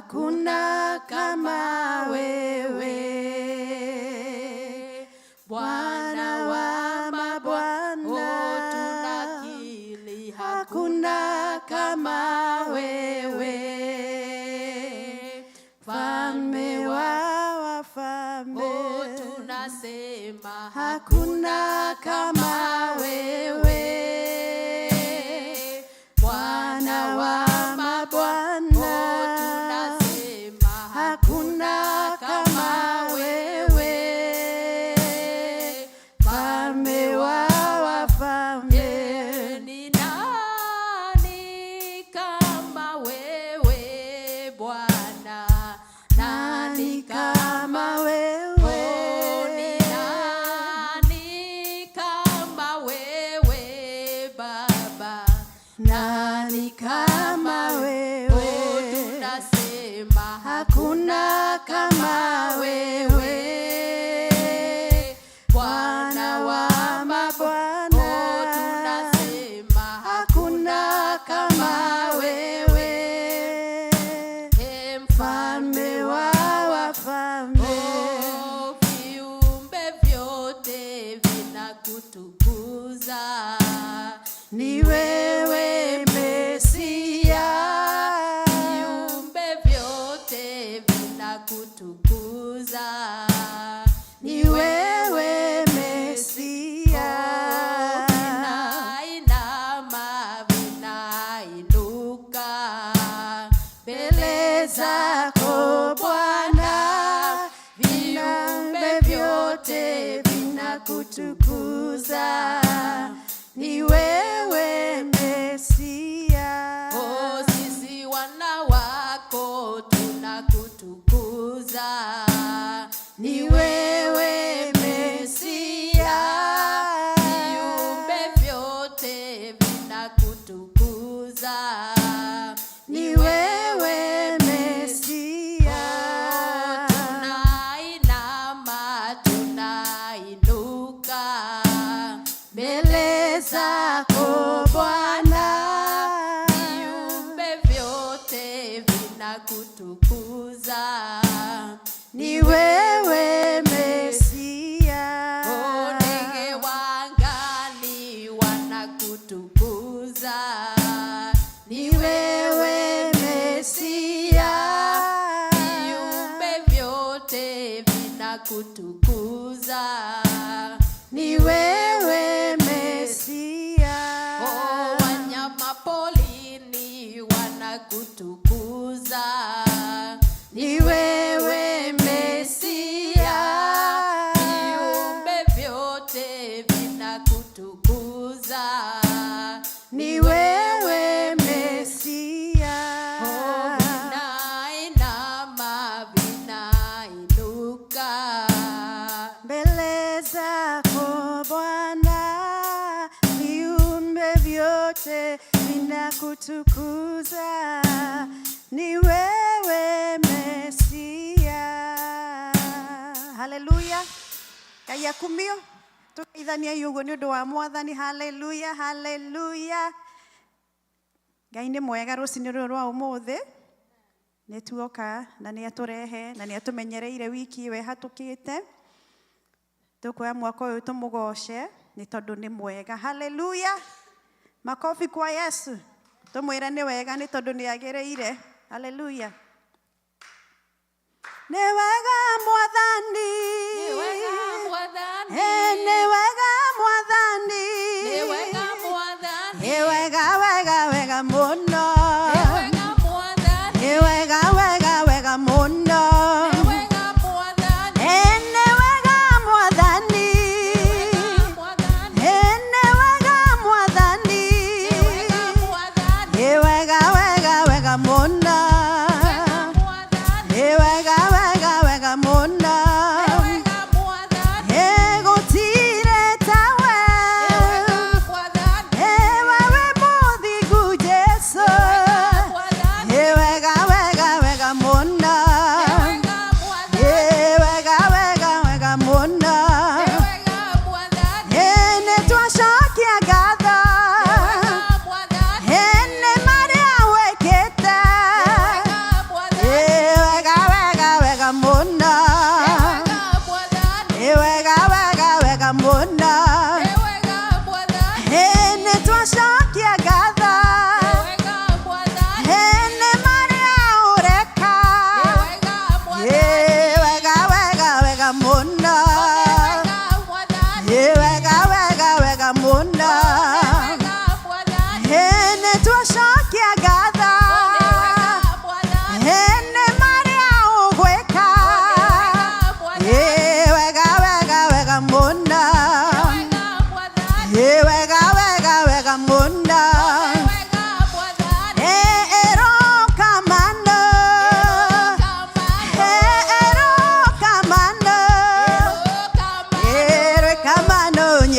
Hakuna kama wewe, Bwana wa mabwana. Oh, tunakiri. Hakuna kama wewe, Mfalme wa wafalme. Oh, tunasema. Hakuna kama wewe, Bwana wa mabwana. Oh, tunasema. Hakuna kama wewe, Mfalme wa wafalme. Ni nani kama wewe, Bwana? Nani kama wewe? Oh, ni nani kama wewe, Baba? Nani kama Oh, wewe? Tunasema. Hakuna kama wewe, Bwana wa mabwana. Oh, tunasema. Hakuna kama wewe, E Mfalme wa wafalme. Oh, viumbe vyote vinakutukuza. Ni wewe Mesia. Viumbe vyote vinakutukuza. Ni wewe Mesia. Vinainama, vinainuka mbele zako, Bwana, viumbe vyote vinakutukuza. Ni wewe Mesia. Oh, sisi wana wako tunakutukuza. Ni wewe Mesia. Viumbe vyote vinakutukuza. Ni wewe Mesia. Tunainama, tunainuka mbele zako, Bwana, viumbe vyote vinakutukuza. Ni wewe Mesia. Oh, ndege wa angani wanakutukuza. Ni wewe Mesia. Viumbe vyote vinakutukuza. Ni wewe Mesia. Oh, wanyama porini wanakutukuza. Ni wewe Mesia. Viumbe vyote vinakutukuza. Ni wewe Mesia. Oh, vinainama, vinainuka mbele zako, Bwana, viumbe vyote vinakutukuza. Ni wewe Mesia. Haleluya. Ngai akumio. Tugeithania ũguo nĩ ũndũ wa Mwathani. Haleluya, haleluya. Ngai nĩ mwega rũcinĩ rũrũ rwa ũmũthĩ. Nĩ tuoka na nĩ atũrehe na nĩ atũmenyereire wiki ĩyo ĩhatũkĩte. Tũkuoya mwaka ũyũ tũmũgoce nĩ tondũ nĩ mwega. Haleluya. Makofi kwa Yesu. Tũmwĩre nĩ wega nĩ tondũ nĩ agĩrĩire. Haleluya. Nĩ wega, Mwathani. Nĩ wega, Mwathani. Ĩ, nĩ wega, Mwathani. Nĩ wega, Mwathani. Nĩ wega, wega, wega mũno. Nĩ wega, Mwathani. Nĩ wega, wega, wega mũno. Nĩ wega, Mwathani. Ĩ, nĩ wega, Mwathani. Mwathani. Ĩ, nĩ wega, Mwathani. Nĩ wega, Mwathani. Nĩ wega, wega, wega mũno. Mwathani. Nĩ wega, wega, wega mũno. Nĩ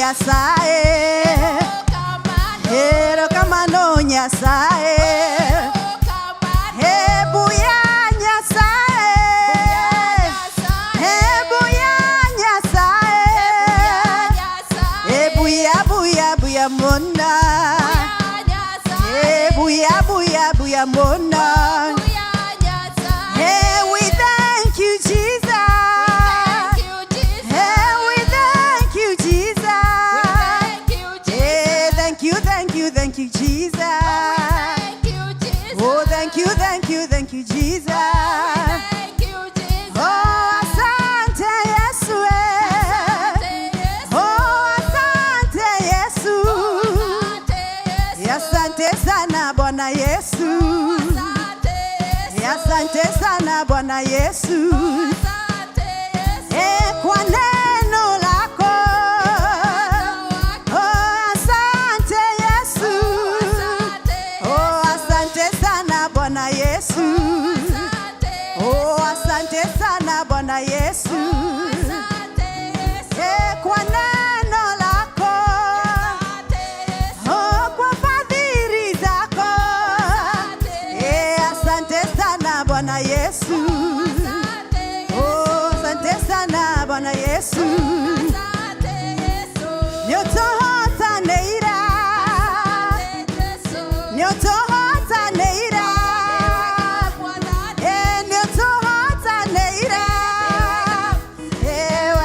Nyasaye. Erokamano Nyasaye. Ebuya Nyasaye. Ebuya Nyasaye. Ebuya buya buya mona. Ebuya buya buya mona. Hey, we thank you, Jesus. Hey, we thank you, Jesus. Hey, thank you, thank you, thank you, Jesus. Oh, thank you, thank you, thank you, Jesus. Oh, asante Yesu. Eh. Oh, asante Yesu. Asante sana Bwana Yesu. Asante sana Bwana Yesu. Eh, kwa neno lako. Oh, asante Yesu. Oh, asante sana Bwana Yesu. Oh, asante sana Bwana Yesu. Eh, kwa neno lako. Oh, kwa fadhili zako. Eh, asante sana Bwana Yesu. Oh, asante sana Bwana Yesu. Nyotohotaneira. Nyotohotaneira. Eh, nyotohotaneira. Eh,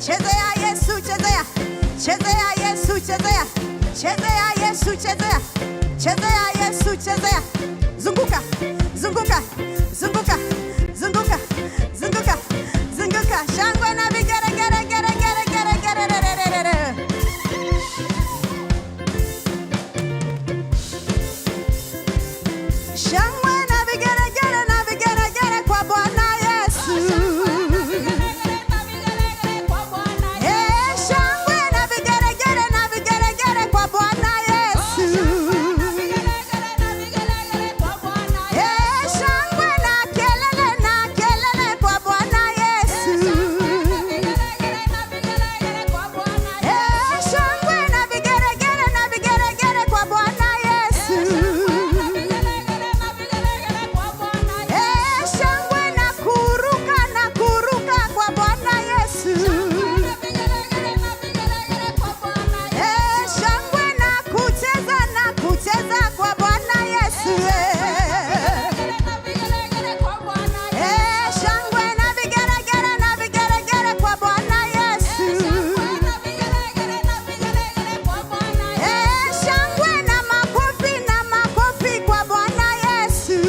Chezea Yesu, chezea. Chezea Yesu, chezea. Chezea Yesu, chezea. Chezea Yesu, chezea. Zunguka, zunguka, zunguka, zunguka, zunguka, zunguka. Shangwe na vigeregere, gere, gere, gere, gere, gere, gere, gere. Shangwe na vigeregere na vigeregere kwa Bwana Yesu. Eh, shangwe na vigeregere na vigeregere kwa Bwana Yesu. Eh, shangwe na kelele na kelele kwa Bwana Yesu. Eh, shangwe na vigeregere na vigeregere kwa Bwana Yesu. Eh, shangwe na kuruka na kuruka kwa Bwana Yesu. Eh, shangwe na kucheza na kucheza kwa Bwana Yesu. Eh, eh, shangwe na vigeregere na vigeregere kwa Bwana Yesu. Eh, shangwe na makofi na makofi kwa Bwana Yesu.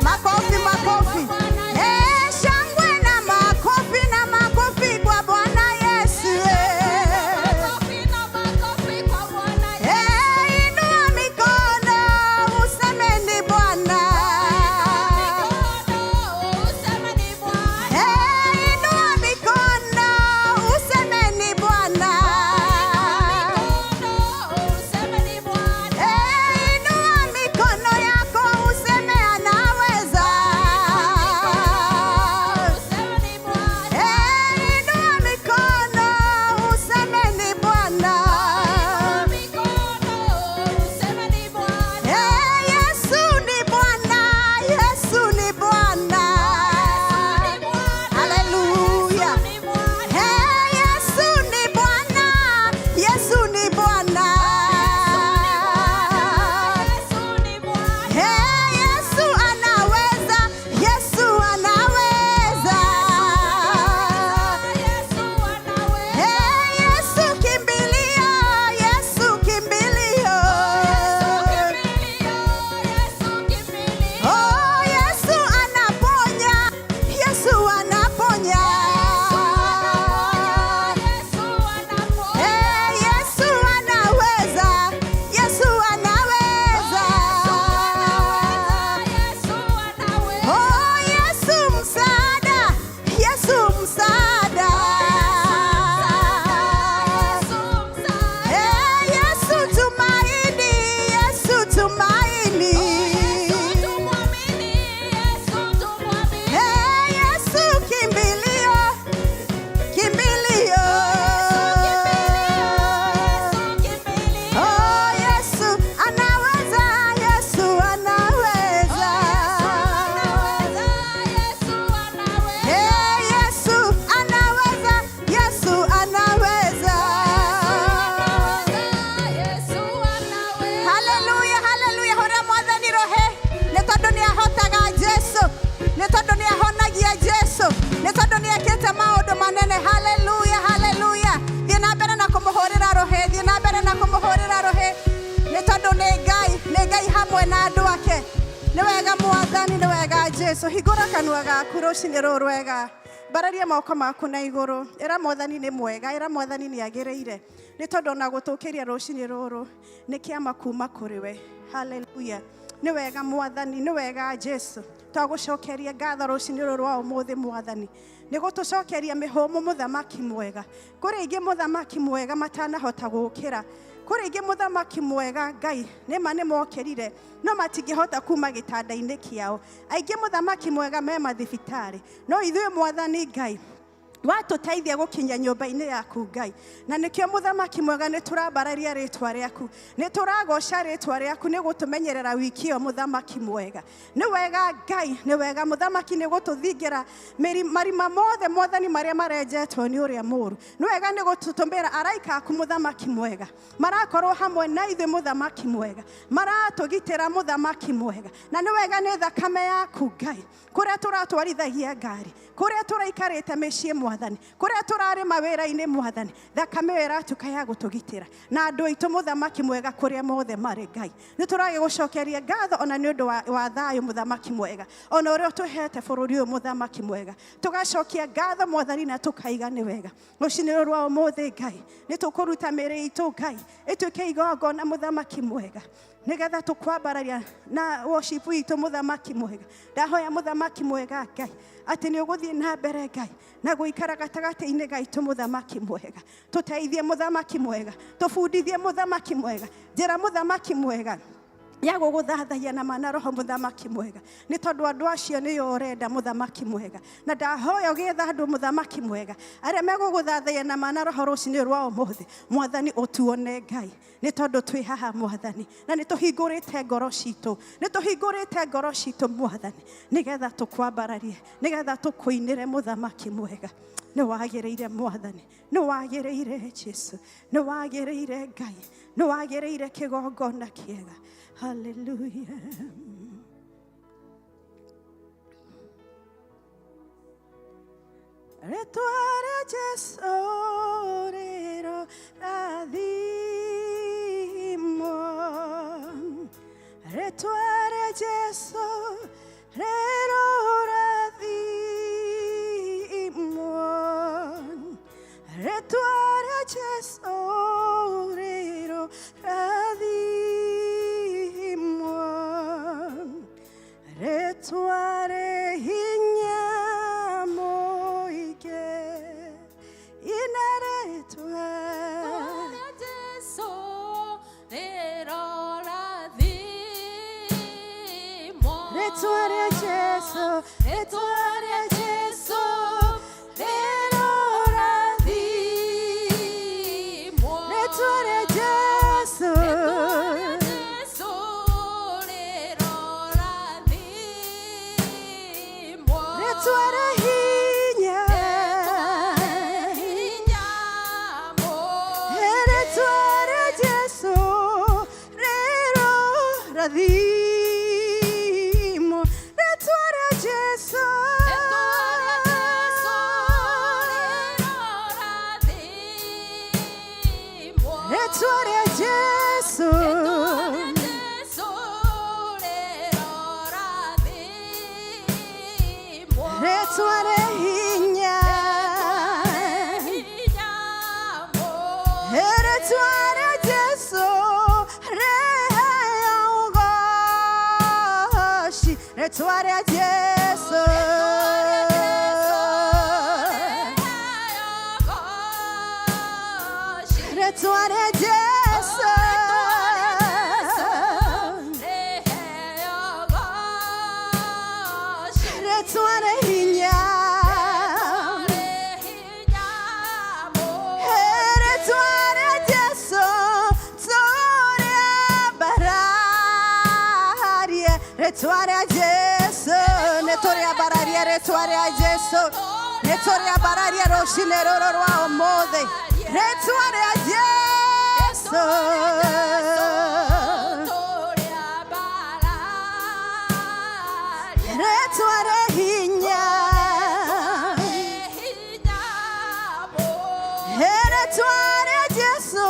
Makofi, makofi. Eh, shangwe na makofi na makofi kwa Bwana Yesu. Eh, inua mikono useme ni Bwana. Eh, inua mikono useme ni Bwana. Eh, inua mikono yako useme anaweza. Eh, inua mikono useme ni Bwana. Eh, Yesu ni Bwana, Yesu ni Bwana. Haleluya. Eh, Yesu ni Bwana, Yesu ni Bwana. Eh, Yesu anaweza, Yesu anaweza. Eh, Yesu kimbilio, Yesu kimbilio. Oh, Yesu anaponya, Yesu anaponya. Eh, Yesu anaweza, Yesu anaweza. Oh, Yesu msaada, Yesu msaada. Eh, Yesu tumaini, Yesu tumaini. Eh, Yesu kimbilio, kimbilio. Oh, Yesu anaweza, Yesu anaweza. Eh, Yesu anaweza, Yesu anaweza. Haleluya, haleluya, hũra mwathani rohe nĩ tondũ nĩ ahotaga Jesu, nĩ tondũ nĩ ahonagia Jesu, nĩ tondũ nĩ ekĩte maũndũ manene. Haleluya, haleluya. Thiĩ na mbere na kũmũhũrĩra rũhĩ, thiĩ na mbere na kũmũhũrĩra rũhĩ, nĩ tondũ nĩ Ngai, nĩ Ngai hamwe na andũ ake. Nĩ wega mwathani, nĩ wega Jesu. Hingũra kanua gaku rũcinĩ rũrũ rwega. Mbararia moko maku na igũrũ. Ĩra mwathani nĩ mwega, ĩra mwathani nĩ agĩrĩire. Nĩ tondũ ona gũtũkĩria rũcinĩ rũrũ nĩ kĩama kuma kũrĩ we. Haleluya. Nĩ wega mwathani, nĩ wega Jesu. Twagũcokeria ngatho rũcinĩ rũrũ rwa ũmũthĩ mwathani. Nĩ gũtũcokeria mĩhũmũ mũthamaki mwega. Kũrĩ aingĩ mũthamaki mwega matanahota gũkĩra. Kũrĩ aingĩ mũthamaki mwega Ngai nĩma nĩ mokĩrire no matingĩhota kuma gĩtanda-inĩ kĩao. Aingĩ mũthamaki mwega me mathibitarĩ no ithuĩ mwathani Ngai watũteithia gũkinya nyũmba-inĩ yaku Ngai, na nĩkĩo mũthamaki mwega nĩ tũrambararia rĩtwa rĩaku, nĩ tũragoca rĩtwa rĩaku nĩ gũtũmenyerera wiki ĩyo mũthamaki mwega. Nĩ wega Ngai, nĩ wega mũthamaki nĩ gũtũthingĩra marima mothe mwathani marĩa marenjetwo nĩ ũrĩa mũũru. Nĩ wega nĩ gũtũtũmĩra araika aku mũthamaki mwega, marakorwo hamwe na ithuĩ mũthamaki mwega, maratũgitĩra mũthamaki mwega, na nĩ wega nĩ thakame yaku Ngai, kũrĩa tũratwarithagia ngari, kũrĩa tũraikarĩte mĩciĩ mwathani. Mwathani kũrĩa tũrarĩ mawĩra-inĩ Mwathani thakame ĩyo ĩratuĩka ya gũtũgitĩra na andũ aitũ mũthamaki mwega kũrĩa mothe marĩ Ngai nĩ tũragĩgũcokeria ngatho ona nĩ ũndũ wa thayũ mũthamaki mwega ona ũrĩa ũtũhete bũrũri ũyũ mũthamaki mwega tũgacokia ngatho Mwathani na tũkaiga nĩ wega rũcinĩ rũrũ rwa ũmũthĩ Ngai nĩ tũkũruta mĩĩrĩ itũ Ngai ĩtuĩke igongona mũthamaki mwega nĩgetha tũkwambararia na worship itũ mũthamaki mwega ndahoya mũthamaki mwega Ngai atĩ nĩ ũgũthiĩ na mbere Ngai na gũikara gatagatĩ-inĩ gaitũ mũthamaki mwega tũteithie mũthamaki mwega tũbundithie mũthamaki mwega njĩra mũthamaki mwega ya gũgũthathaia na mana roho mũthamaki mwega nĩ tondũ andũ acio nĩo ũrenda mũthamaki mwega na ndahoya ũgĩetha andũ mũthamaki mwega arĩa megũgũthathaia na mana roho rũcinĩ rwa ũmũthĩ Mwathani ũtuone Ngai nĩ tondũ twĩ haha Mwathani na nĩ tũhingũrĩte ngoro citũ nĩ tũhingũrĩte ngoro citũ Mwathani nĩgetha tũkwambararie nĩgetha tũkũinĩre mũthamaki mwega nĩ wagĩrĩire Mwathani nĩ wagĩrĩire Jesu nĩ wagĩrĩire Ngai nĩ wagĩrĩire kĩgongona kĩega. Hallelujah. Rĩtwa rĩa Jesu rĩro rathimwo. Rĩtwa rĩa Jesu rĩro rathimwo. Rĩtwa rĩa Jesu rĩro rathimwo. Rĩtwa rĩ hinya mũingĩ ina rĩtwa Jesu rĩro rathimwo. Rĩtwa rĩa Jesu Rĩtwa rĩa Jesu rĩro rathimwo. Rĩtwa rĩa Jesu Rĩtwa rĩa Jesu rĩro rathimwo. Rĩtwa rĩa hinya Hinya mũingĩ. Rĩtwa rĩa Jesu rĩro rathimwo. Rĩtwa rĩa Jesu Rĩtwa rĩa Jesu rĩro rathimwo. Rĩtwa rĩa Jesu Rĩtwa rĩa Jesu rĩro rathimwo. Rĩtwa rĩa hinya Hinya mũingĩ. Rĩtwa rĩa Jesu rĩheo ũgoci. Rĩtwa rĩa Jesu Rĩtwa rĩa Jesu Rĩtwa rĩa Jesu rĩheo ũgoci. Rĩtwa rĩa hinya Hinya mũingĩ. Rĩtwa rĩa Jesu tũrĩambararie. Rĩtwa rĩa Jesu nĩ tũrĩambararie rĩtwa rĩa Jesu nĩ tũrĩambararie rũcinĩ rũrũ rwa ũmũthĩ rĩtwa rĩa Jesu rĩtwa rĩa hinya rĩtwa rĩa Jesu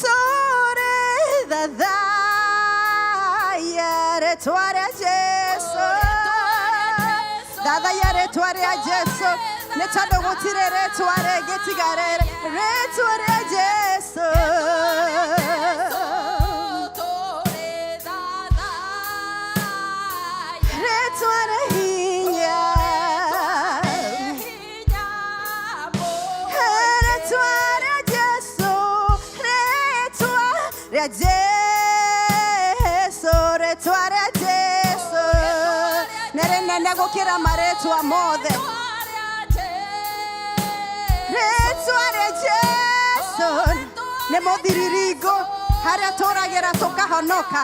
tũrĩthathaiya rĩtwa rĩa Jesu thathaiya rĩtwa rĩa Jesu nĩ tondũ gũtirĩ rĩtwa rĩngĩ tiga rĩrĩ rĩtwa rĩa Jesu rĩtwa rĩa hinya rĩtwa rĩa Jesu rĩtwa rĩa Jesu rĩtwa rĩa Jesu nĩ rĩnene gũkĩra marĩtwa mothe rĩtwa rĩa Jesu nĩ mũthiriringo harĩa tũragĩra tũkahonoka.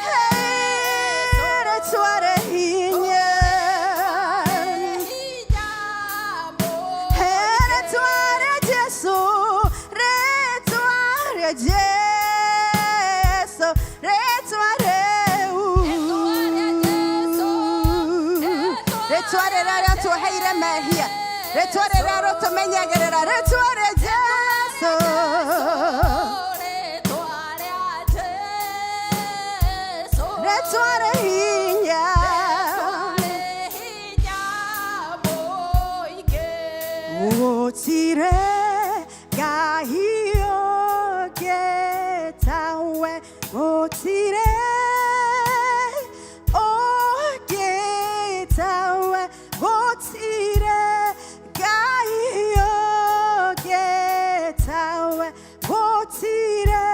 Hey, rĩtwa rĩa hinya Hey, rĩtwa rĩa Jesu rĩtwa rĩa Jesu rĩtwa rĩu rĩtwa rĩrĩa rĩatũheire mehia Rĩtwa rĩrĩa rĩtũmenyagĩrĩra, rĩtwa rĩa Jesu. Rĩtwa rĩ hinya. Gũtirĩ Ngai ũngĩ tawe, gũtirĩ ũngĩ tawe, gũtirĩ Ngai ũngĩ tawe, gũtirĩ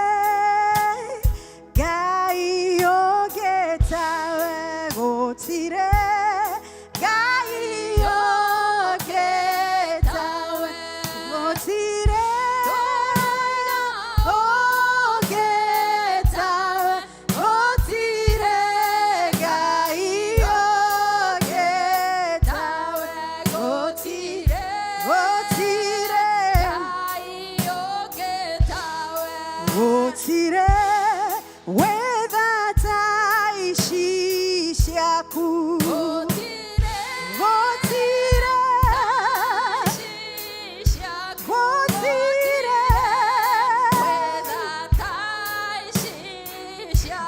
Ngai ũngĩ tawe, gũtirĩ Ngai ũngĩ tawe, gũtirĩ ũngĩ tawe, gũtirĩ Ngai ũngĩ tawe, gũtirĩ, gũtirĩ, gũtirĩ wĩthata ici ciaku, gũtirĩ, gũtirĩ,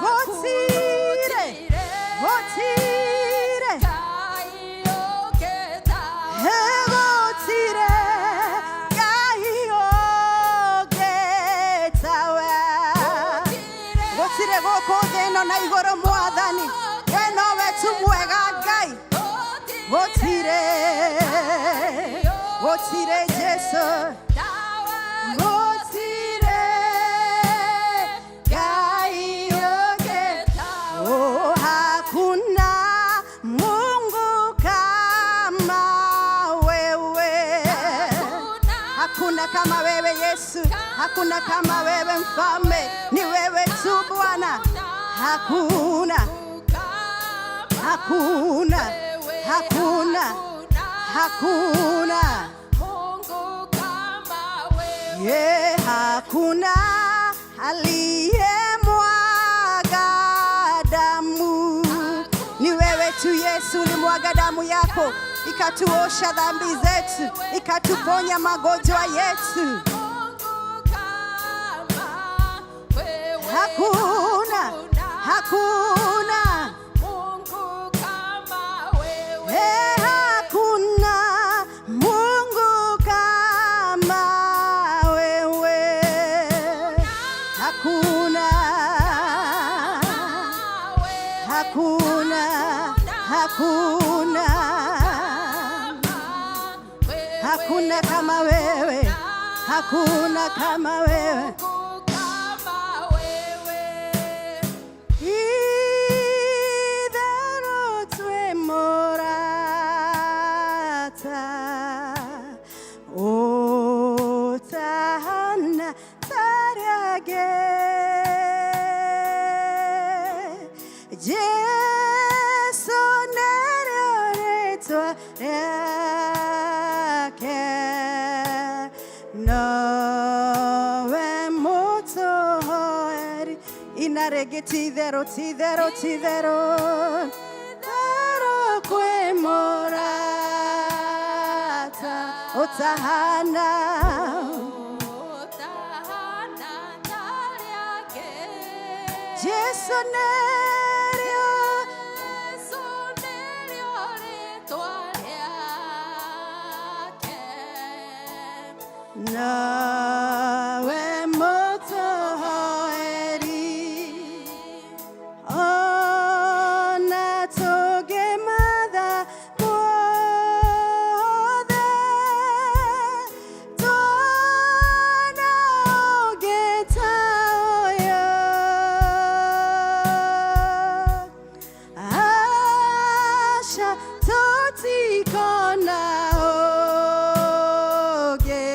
gũtirĩ, gũtirĩ, he gũtirĩ Ngai ũngĩ tawe, gũtirĩ gũkũ thĩ ĩno na igũrũ. Mwathani, we nowe tu mwega Ngai. Gũtirĩ, gũtirĩ, Jesu, gũtirĩ Ngai ũngĩ. Oh, hakuna Mungu kama wewe. Hakuna kama wewe Yesu, hakuna kama wewe Mfalme, ni wewe tu Bwana. Hakuna, hakuna, hakuna, hakuna. Ye, hakuna aliyemwaga damu. Ni wewe tu Yesu ulimwaga damu yako ikatuosha dhambi zetu, ikatuponya magonjwa yetu. Hakuna, hakuna. Hey, hakuna Mungu kama wewe. Hakuna, hakuna, hakuna, hakuna kama wewe, hakuna kama wewe. Itherũ twĩ mũrata ũtahana tarĩa angĩ. Jesu nĩrĩo rĩtwa rĩake, nowe mũtũhoeri. Ina rĩngĩ, titherũ, titherũ, titherũ, therũ kwĩ mũrata ũtahana. Ũtahana tarĩa angĩ. Jesu nĩrĩo. Jesu nĩrĩo rĩtwa rĩake. Nawe mũtũhoeri, ona tũngĩmatha guothe, tuona ũngĩ ta ũyũ. Aca, tũtikona ũngĩ.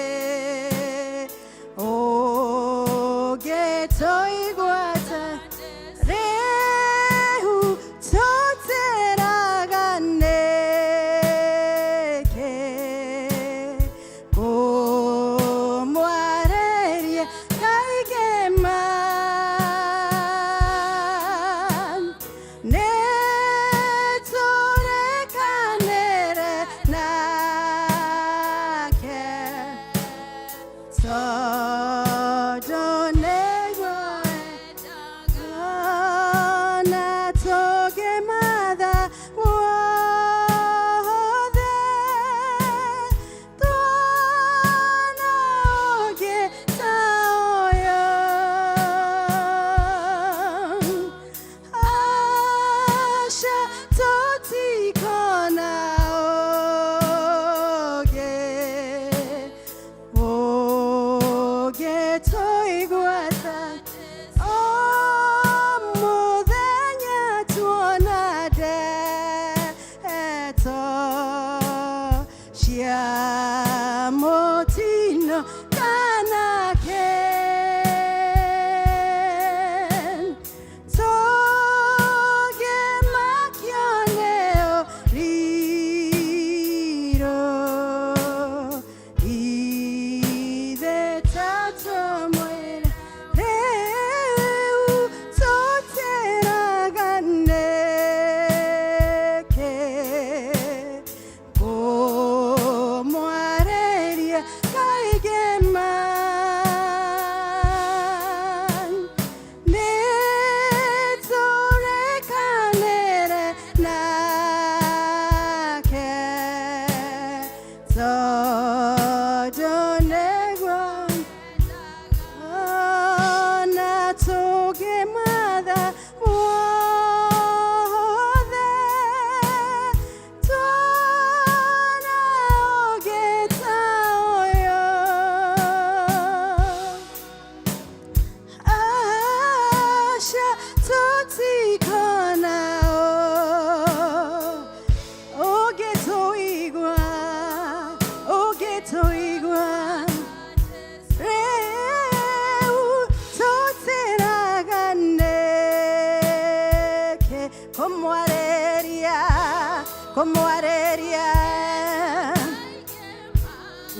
Kũmwarĩria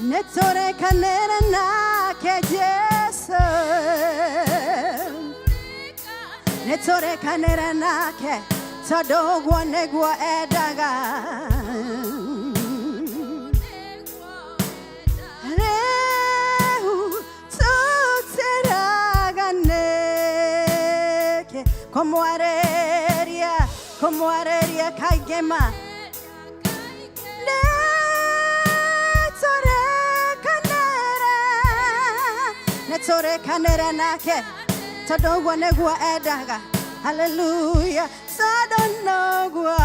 nĩ tũrekanĩre nake Jesu, nĩ tũrekanĩre nake tondũ ũguo nĩguo endaga. Rĩu tũtiraganĩke kũmwarĩria, kũmwarĩria kaingĩ ma nĩ tũrekanĩre nake tondũ ũguo nĩguo endaga. Haleluya, tondũ noguo.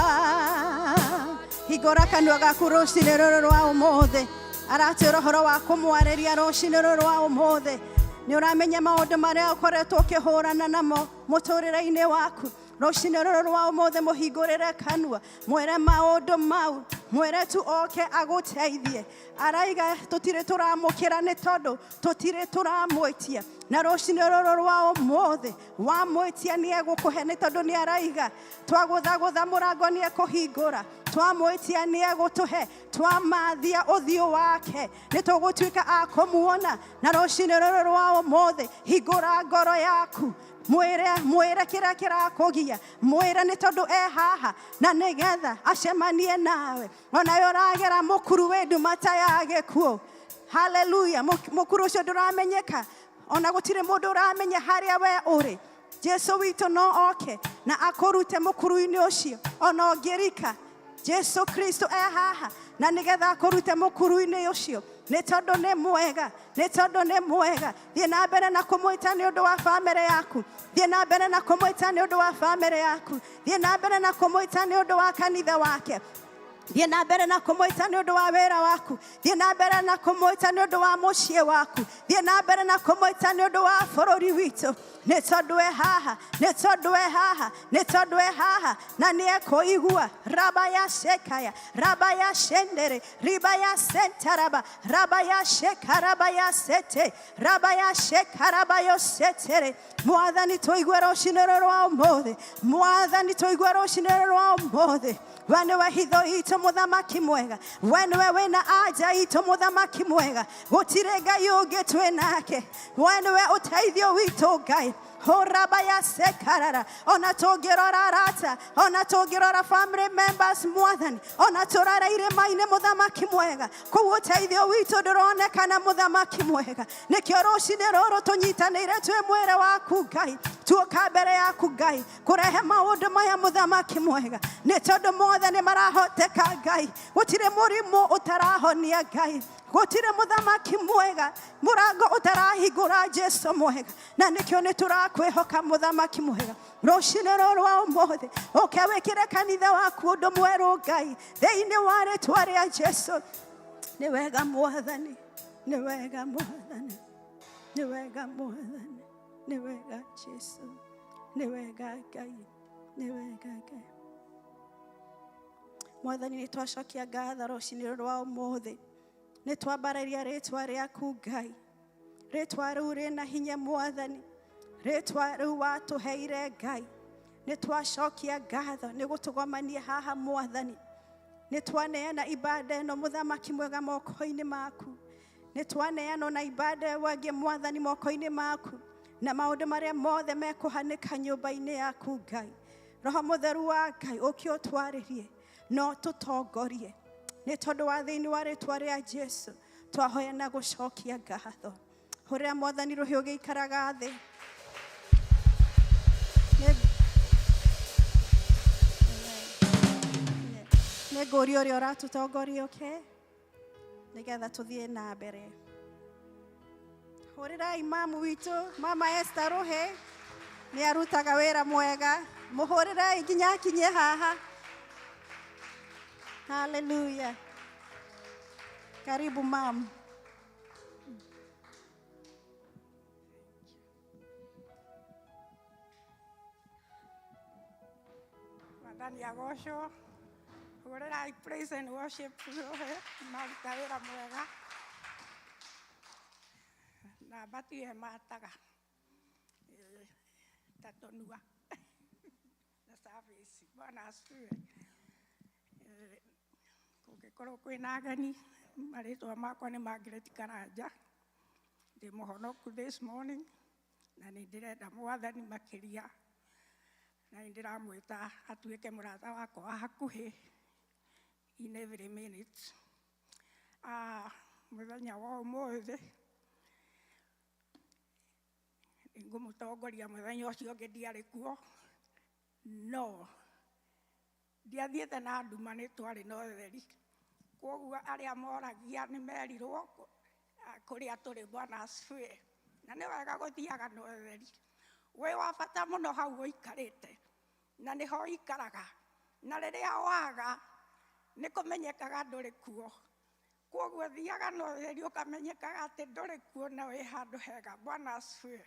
Hingũra kanua gaku rũcinĩ rũrũ rwa ũmũthĩ. Aratwĩra ũhoro wa kũmwarĩria rũcinĩ rũrũ rwa ũmũthĩ. Nĩ ũramenya maũndũ marĩa ũkoretwo ũkĩhũrana namo mũtũrĩre-inĩ waku. Rũcinĩ rũrũ rwa ũmũthĩ mũhingũrĩre kanua, mwĩre maũndũ mau, mwĩre tu oke agũteithie. Araiga tũtirĩ tũramũkĩra nĩ tondũ tũtirĩ tũramwĩtia, na rũcinĩ rũrũ rwa ũmũthĩ wamwĩtia nĩ egũkũhe, nĩ tondũ nĩ araiga twagũthagũtha mũrango nĩ ekũhingũra, twamwĩtia nĩ egũtũhe, twamathia ũthiũ wake nĩ tũgũtuĩka a kũmuona. Na rũcinĩ rũrũ rwa ũmũthĩ hingũra ngoro yaku, mwĩre, mwĩre kĩrĩa kĩrakũgia, mwĩre nĩ tondũ e haha na nĩgetha acemanie nawe. Onawe ũragera mũkuru wĩ nduma ta ya gĩkuũ. Haleluya, mũkuru ũcio ndũramenyeka, ona gũtirĩ mũndũ ũramenya harĩa we ũrĩ. Jesu witũ no oke na akũrute mũkuru-inĩ ũcio ona ũngĩrika. Jesu Kristo e haha na nĩgetha akũrute mũkuru-inĩ ũcio, nĩ tondũ nĩ mwega, nĩ tondũ nĩ mwega. Thiĩ na mbere na kũmwĩta nĩ ũndũ wa bamĩrĩ yaku, thiĩ na mbere na kũmwĩta nĩ ũndũ wa bamĩrĩ yaku, thiĩ na mbere na kũmwĩta nĩ ũndũ wa kanitha wake, thiĩ na mbere na kũmwĩta nĩ ũndũ wa wĩra waku, thiĩ na mbere na kũmwĩta nĩ ũndũ wa mũciĩ waku, thiĩ na mbere na kũmwĩta nĩ ũndũ wa bũrũri witũ. Nĩ tondũ e haha, nĩ tondũ e haha, nĩ tondũ e haha na nĩ ekũigua. Raba ya shekaya, raba ya shendere, riba ya sentaraba, raba ya shekaraba ya sete, raba ya shekaraba yo setere. Mwathani tũigue rũcinĩ rũrũ rwa ũmũthĩ, Mwathani tũigue rũcinĩ rũrũ rwa ũmũthĩ. We nĩwe hitho itũ mũthamaki mwega, we nĩwe wĩna anja itũ mũthamaki mwega, gũtirĩ Ngai ũngĩ twĩ nake, we nĩwe ũteithio witũ Ngai. Horaba ya sekarara, ona tũngĩrora arata, ona tũngĩrora family members Mwathani, ona tũrara irĩma-inĩ mũthamaki mwega, kũu ũteithio witũ ndũronekana mũthamaki mwega. Nĩkĩo rũcinĩ rũrũ tũnyitanĩire twĩ mwĩrĩ waku Ngai, tuoka mbere yaku Ngai kũrehe maũndũ maya mũthamaki mwega, nĩ tondũ mothe nĩ marahoteka Ngai. Gũtirĩ mũrimũ ũtarahonia Ngai, gũtirĩ mũthamaki mwega mũrango ũtarahingũra Jesu mwega, na nĩkĩo nĩ tũrakwĩhoka mũthamaki mwega. Rũcinĩ rũrũ rwa ũmũthĩ ũke wĩkĩre kanitha waku ũndũ mwerũ Ngai, thĩinĩ wa rĩtwa rĩa Jesu. Nĩ wega Mwathani, nĩ wega Mwathani, nĩ wega Mwathani, nĩ wega Jesu, nĩ wega Ngai, nĩ wega Ngai. Mwathani nĩ twacokia ngatho rũcinĩ rũrũ rwa ũmũthĩ, nĩ twambararia rĩtwa rĩaku Ngai, rĩtwa rĩu rĩna hinya Mwathani, rĩtwa rĩu watũheire Ngai. Nĩ twacokia ngatho nĩ gũtũgomania haha Mwathani, nĩ twaneana ibada ĩno mũthamaki mwega moko-inĩ maku, nĩ twaneana ona ibada ĩyo ĩngĩ Mwathani moko-inĩ maku, na maũndũ marĩa mothe mekũhanĩka nyũmba-inĩ yaku Ngai. Roho Mũtheru wa Ngai ũke ũtwarĩrie no tũtongorie, nĩ tondũ wa thĩinĩ wa rĩtwa rĩa Jesu twahoya na gũcokia ngatho. Hũrĩra Mwathani rũhĩ ũgĩikaraga thĩ. Nĩ ngũria ũrĩa ũratũtongoria ũke nĩgetha tũthiĩ na mbere. Hũrĩrai mamu witũ Mama Esther rũhĩ, nĩ arutaga wĩra mwega, mũhũrĩrei nginya akinye haha. Haleluya. Karibu mam. Mwathani agocwo. Hũrĩrai praise and worship rũhĩ, maruta wĩra mwega na matirĩ mataga ta tũnua na service. Bwana asifiwe. Kũngĩkorwo kwĩna ageni, marĩtwa makwa nĩ Margaret Karanja. Ndĩ mũhonoku this morning na nĩ ndĩrenda Mwathani makĩria, na nĩ ndĩramwĩta atuĩke mũrata wakwa wa hakuhĩ in every minute. Mũthenya wa ũmũthĩ nĩngũmũtongoria. Mũthenya ũcio ũngĩ ndiarĩ kuo, no ndiathiĩte na nduma, nĩ twarĩ na ũtheri. Koguo arĩa moragia nĩ merirwo kũrĩa tũrĩ. Bwana asifiwe. Na nĩ wega gũthiaga na ũtheri. Wĩ wa bata mũno hau ũikarĩte, na nĩho ũikaraga, na rĩrĩa waga nĩ kũmenyekaga ndũrĩ kuo. Koguo thiaga na ũtheri, ũkamenyekaga atĩ ndũrĩ kuo na wĩ handũ hega. Bwana asifiwe.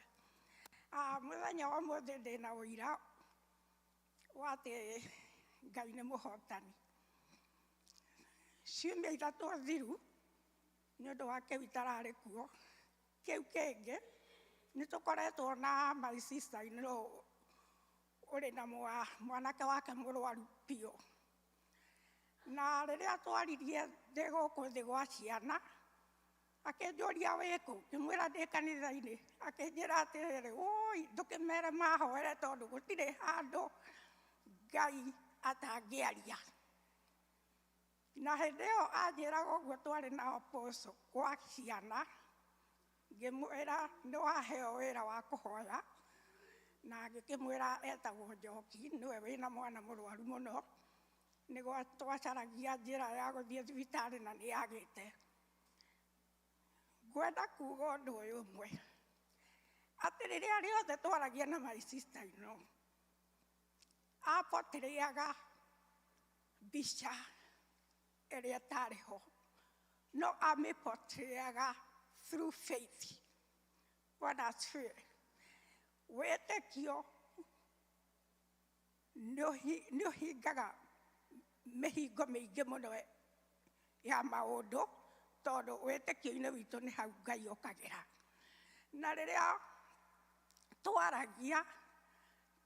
Mũthenya wa ũmũthĩ ndĩna ũira wa atĩ Ngai nĩ mũhotani. Ciumia 3 thiru, nĩ ũndũ wa kĩu itararĩ kuo, kĩu kĩngĩ nĩ tũkoretwo na my sister in law ũrĩ na mwanake wake mũrwaru biũ. Na rĩrĩa twaririe ndĩ gũkũ thĩ gwa ciana, akĩnjũria, "Wĩkũ?" Ngĩmwĩra ndĩ kanitha-inĩ. Akĩnjĩra atĩrĩrĩ, "Ũi, ndũkĩmere mahoere, tondũ gũtirĩ handũ Ngai atangĩaria." Na hĩndĩ ĩyo anjĩraga ũguo, twarĩ na apostle gwa ciana. Ngĩmwĩra nĩ waheo wĩra wa kũhoya, na ngĩkĩmwĩra etagwo Njoki, nĩwe wĩna mwana mũrwaru mũno. Nĩguo twacaragia njĩra ya gũthiĩ thibitarĩ na nĩ yagĩte. Ngwenda kuga ũndũ ũyũ ũmwe, atĩ rĩrĩa rĩothe twaragia na my sister in law, apotĩrĩaga mbica ĩrĩa ĩtarĩ ho, no amĩpotĩrĩaga through faith. Bwana asifiwe. Wĩtĩkio nĩ ũhingaga mĩhingo mĩingĩ mũno ya maũndũ, tondũ wĩtĩkio-inĩ witũ nĩ hau Ngai okagĩra. Na rĩrĩa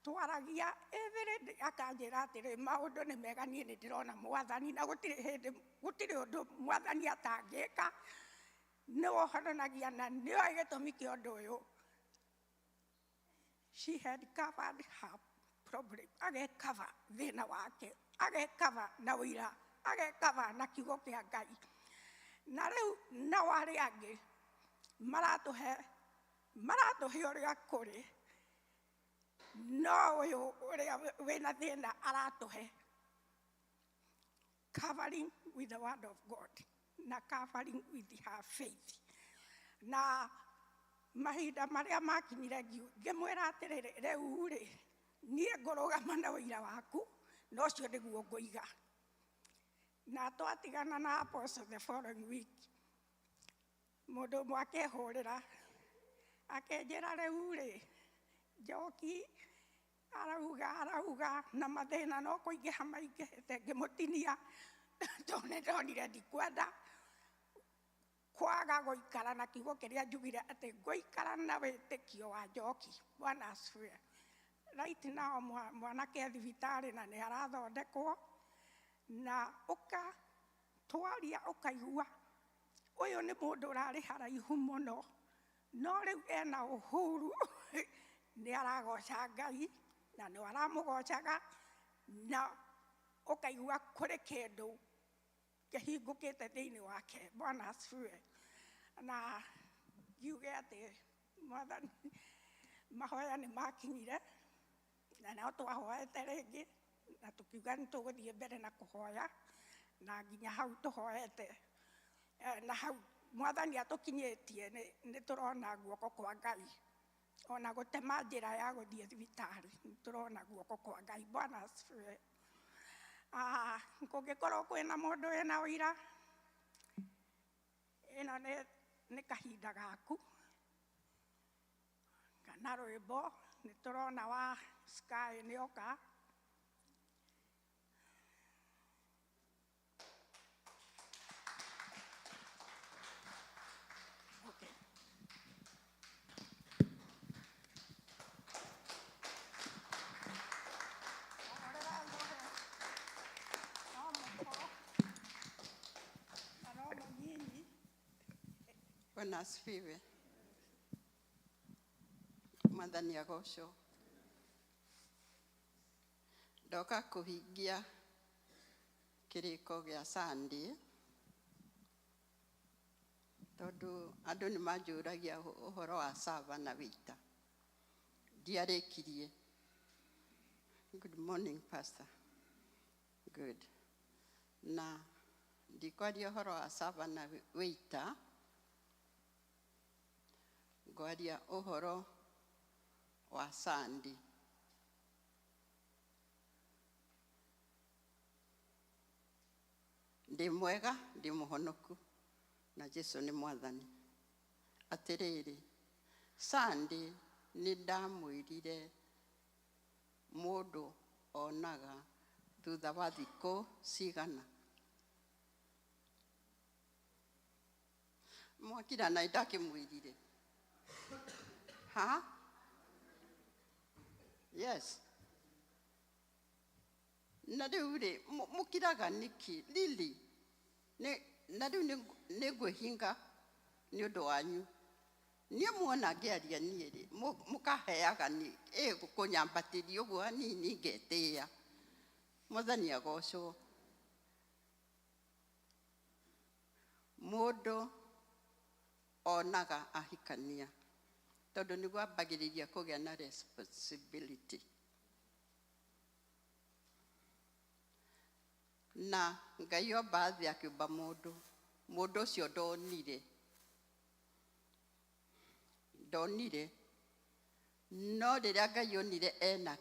twaragia every day, akanjĩra atĩrĩ, "Maũndũ nĩ mega, niĩ nĩ ndĩrona Mwathani, na gũtirĩ hĩndĩ, gũtirĩ ũndũ Mwathani atangĩka, nĩwe ũhononagia na nĩoĩ gĩtũmi kĩa ũndũ ũyũ." She had covered her problem, agekava thĩna wake, agekava na ũira, agekava na kiugo kĩa Ngai. Na rĩu nao arĩa angĩ maratũhe ũrĩa kũrĩ, no ũyũ ũrĩa wĩna thĩna aratũhe covering with the word of God na covering with her faith. Na mahinda marĩa makinyire, ngĩmwĩra atĩrĩrĩ, "Rĩu rĩ, niĩ ngũrũgama na ũira waku, na ũcio nĩguo ngũiga." Na twatigana na apostle, the following week mũndũ ũmwe akĩhũrĩra, akĩnjĩra, "Rĩu rĩ, Njoki arauga na mathĩna no kũingĩha maingĩhĩte." Ngĩmũtinia, tondũ nĩ ndonire ndikwenda kwaga gũikara na kiugo kĩrĩa njugire, atĩ ngũikara na wĩtĩkio wa Njoki. Bwana asifiwe. Right now mwanake e thibitarĩ na nĩ arathondekwo, na ũka twaria ũkaigua ũyũ nĩ mũndũ ũrarĩ haraihu mũno, no rĩu ena uhuru, nĩ aragoca Ngai na nĩ aramũgocaga, na ũkaigua kũrĩ kĩndũ kĩhingũkĩte thĩinĩ wake. Bwana asifiwe. Na ngiuge atĩ Mwathani, mahoya nĩ makinyire, na no twahoete rĩngĩ na tũkiuga nĩ tũgũthiĩ mbere na kũhoya, na nginya hau tũhoete, na hau Mwathani atũkinyĩtie, nĩ tũrona guoko kwa Ngai. Ona gũtema njĩra ya gũthiĩ thibitarĩ, nĩ tũrona guoko kwa Ngai. Bwana asifiwe. Kũngĩkorwo kwĩna mũndũ wĩna ũira, ĩno nĩ kahinda gaku, kana rwĩmbo nĩ tũrona wa Sky nĩ oka. Okay. Hũrĩra ngũhĩ. No mũkorwo. Bwana asifiwe. Mwathani agocwo. Ndoka kũhingia kĩrĩko gĩa Sunday tondũ andũ nĩ manjũragia ũhoro wa sava na wĩita. Ndiarĩkirie. Good morning, Pastor. Good. Na ndikwaria ũhoro wa sava na wĩita, ngwaria ũhoro wa Sunday. Ndĩ mwega, ndĩ mũhonoku, na Jesu nĩ mwathani. Atĩrĩrĩ, Sunday nĩ ndamwĩrire mũndũ onaga thutha wa thikũ cigana. Mwakira na ndakĩmwĩrire. Ha? Yes. Na rĩu rĩ, mũkiraga nĩkĩ? Lili, na rĩu nĩ ngwĩhinga nĩ ũndũ wanyu. Niĩ muona ngĩaria niĩ rĩ, mũkaheaga nĩ kũnyambatĩria ũguo hanini ngetĩĩa. Mwathani agocwo. Mũndũ onaga ahikania tondũ nĩguo ambagĩrĩria kũgĩa na responsibility. Na Ngai omba thĩ akĩũmba mũndũ, mũndũ ũcio ndonire. Ndonire. No rĩrĩa Ngai onire ena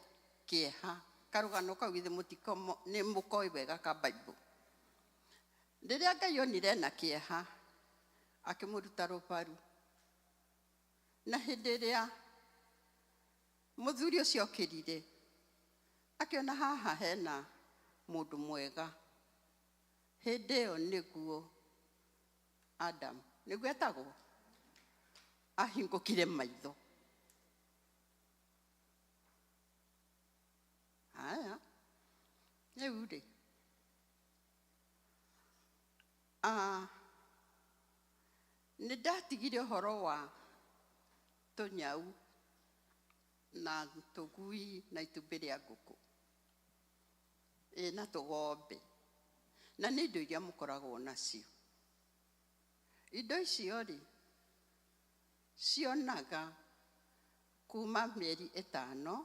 kĩeha, karũgano kau githĩ nĩ mũkoĩ wega ka Bible. Rĩrĩa Ngai onire ena kĩeha, akĩmũruta rũbaru. Na hĩndĩ ĩrĩa mũthuri ũcio okĩrire, akĩona haha hena mũndũ mwega. Hĩndĩ ĩyo nĩguo Adam, nĩguo etagwo, ahingũkire maitho. Haya, rĩu rĩ, nĩ ndatigire ũhoro wa tũnyau na tũgui na itumbĩ rĩa ngũkũ. Ĩ na tũgombe. Na nĩ indo iria mũkoragwo nacio. Indo icio rĩ, cionaga kuma mĩeri ĩtano,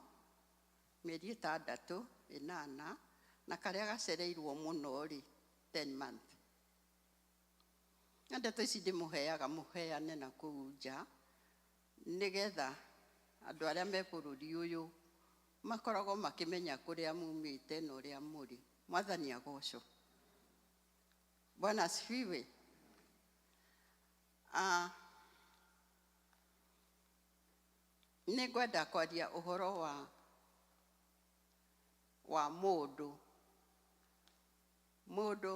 mĩeri ĩtandatũ, ĩnana, na karĩa gacereirwo mũno rĩ, 10 months. Na ndeto ici ndĩmũheaga mũheane na kũu nja, nĩgetha andũ arĩa me bũrũri ũyũ makoragwo makĩmenya kũrĩa mumĩte na ũrĩa mũrĩ. Mwathani agocwo. Bwana asifiwe. Nĩ ngwenda kwaria ũhoro wa mũndũ. Mũndũ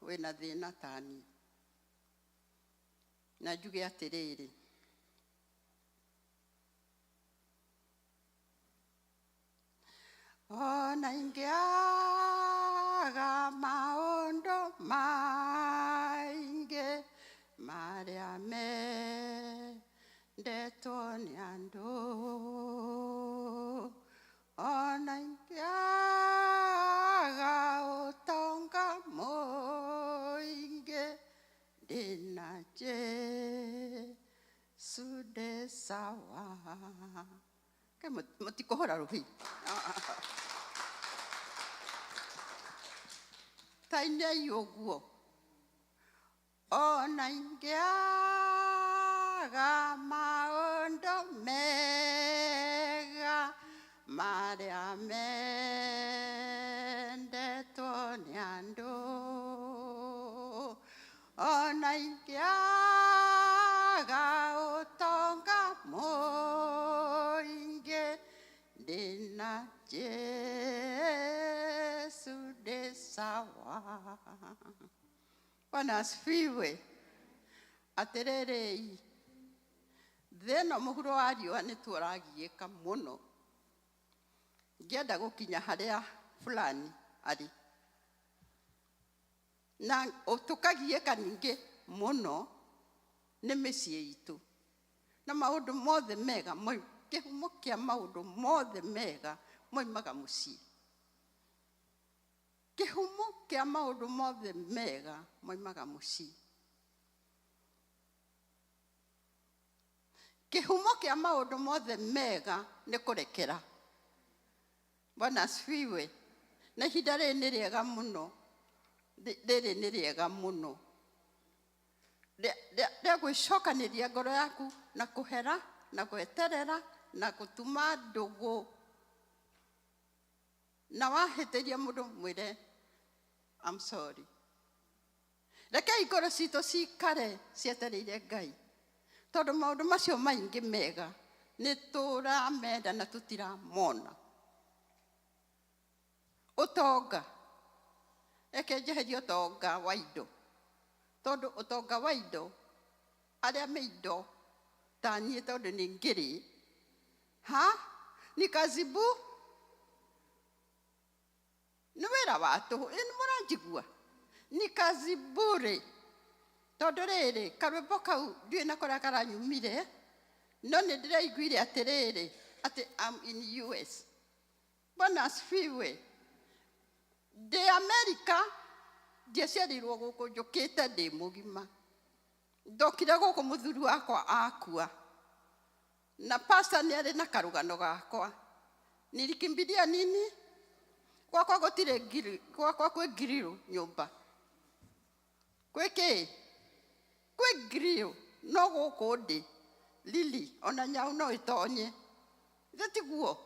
wĩna thĩna ta niĩ. Na njuge atĩrĩrĩ, ona ingĩaga maũndũ maingĩ marĩa mendetwo nĩ andũ, ona ingĩaga ũtonga mũingĩ, ndĩna Jesũ ndĩ sawa. Kaĩ mũtikũhũra rũhĩ? Ta inei ũguo. Ona ingĩaga maũndũ mega marĩa mendetwo nĩ andũ, ona ingĩaga ũtonga mũingĩ, ndĩna Jesũ ndĩ sawa. Bwana asifiwe. Atĩrĩrĩ, thĩ ĩno mũhuro wa riũa nĩ tũragiĩka mũno. Ngĩenda gũkinya harĩa fulani arĩ. Na tũkagiĩka ningĩ mũno Nĩ mĩciĩ itũ. Na maũndũ mothe mega, kĩhumo kĩa maũndũ mothe mega moimaga mũciĩ. Kĩhumo kĩa maũndũ mothe mega moimaga mũciĩ. Kĩhumo kĩa maũndũ mothe mega nĩ kũrekera. Bwana asifiwe. Na ihinda rĩrĩ nĩ rĩega mũno. Rĩrĩ nĩ rĩega mũno. Rĩa gwĩcokanĩria ngoro yaku na kũhera na gweterera na gũtuma ndũgũ. Na wahĩtĩria mũndũ mwĩre I'm sorry. Rekei ngoro citũ cikare cietereire Ngai. Tondũ maũndũ macio maingĩ mega nĩ tũramenda na tũtiramona. Ũtonga, reke njeherie ũtonga wa indo. Tondũ ũtonga wa indo, arĩa me indo ta niĩ tondũ nĩ ngĩrĩ, ha? Ni kazi bu? Nĩ wĩra wa tũhũ. Ĩ nĩ mũranjigua? Ni kazi bure. Tondũ rĩrĩ, karwĩmbo kau ndiũĩ na kũrĩa karanyumire, no nĩ ndĩraiguire atĩrĩrĩ, atĩ I'm in US. Bwana asifiwe. Ndĩ Amerika, ndiaciarirwo gũkũ, njũkĩte ndĩ mũgima. Ndokire gũkũ mũthuri wakwa akua. Na pastor nĩ arĩ na karũgano gakwa. Nilikimbilia nini? Gwakwa gũtirĩ ngiri, gwakwa kwĩ grill nyũmba. Kwĩ kĩ? Kwĩ grill, no gũkũ ndĩ. Lili, ona nyau no ĩtonye. Githĩ tiguo?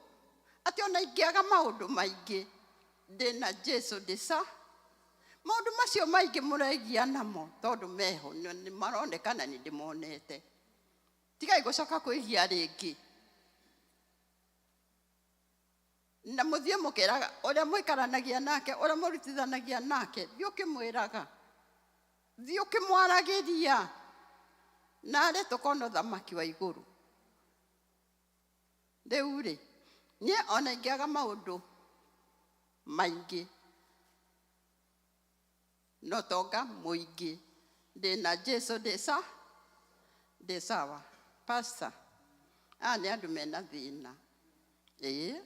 Atĩ ona ingĩaga maũndũ maingĩ, ndĩna Jesu ndĩ sa. Maũndũ macio maingĩ mũregia namo tondũ meho, nĩ maroneka na nĩ ndĩmonete. Tigai gũcoka kwĩgia rĩngĩ. Na mũthiĩ mũkĩraga ũrĩa mũikaranagia nake, ũrĩa mũrutithanagia nake, thiĩ ũkĩmwĩraga, thiĩ ũkĩmwaragĩria, narĩ tũkona ũthamaki wa igũrũ. Rĩu rĩ, niĩ ona ingĩaga maũndũ maingĩ, no tonga mũingĩ, ndĩna Jesu ndĩ sa, ndĩ sawa. Pastor, aya nĩ andũ mena thĩna. Ĩĩ.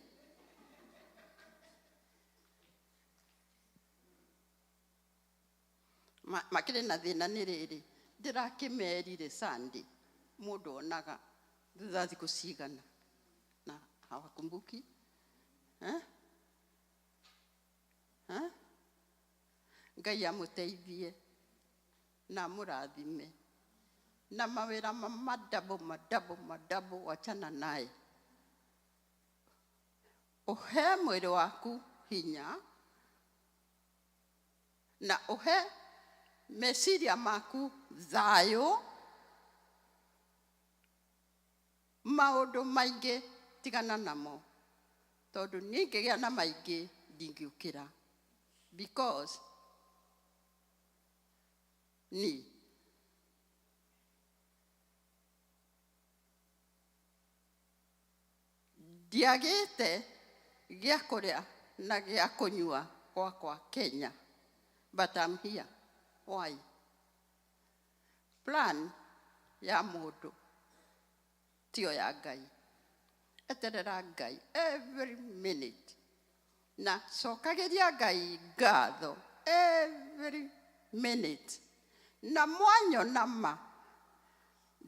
Makĩrĩ na thĩna nĩ rĩrĩ, ndĩrakĩmerire Sunday, mũndũ onaga thutha thikũ cigana na hawakumbuki. Eh? Eh? Ngai amũteithie na amũrathime na mawĩra ma madabo madabo madabo, wachana naye. Ũhe mwĩrĩ waku hinya na ũhe meciria maku thayũ. Maũndũ maingĩ tigana namo, tondũ niĩ ingĩgĩa na maingĩ ndingĩũkĩra, because ni ndiagĩte gĩa kũrĩa na gĩa kũnyua gwakwa Kenya, but I'm here. Why? Plan ya mũndũ tiyo ya Ngai. Eterera Ngai every minute na cokagĩria Ngai ngatho every minute. Na mwanyona ma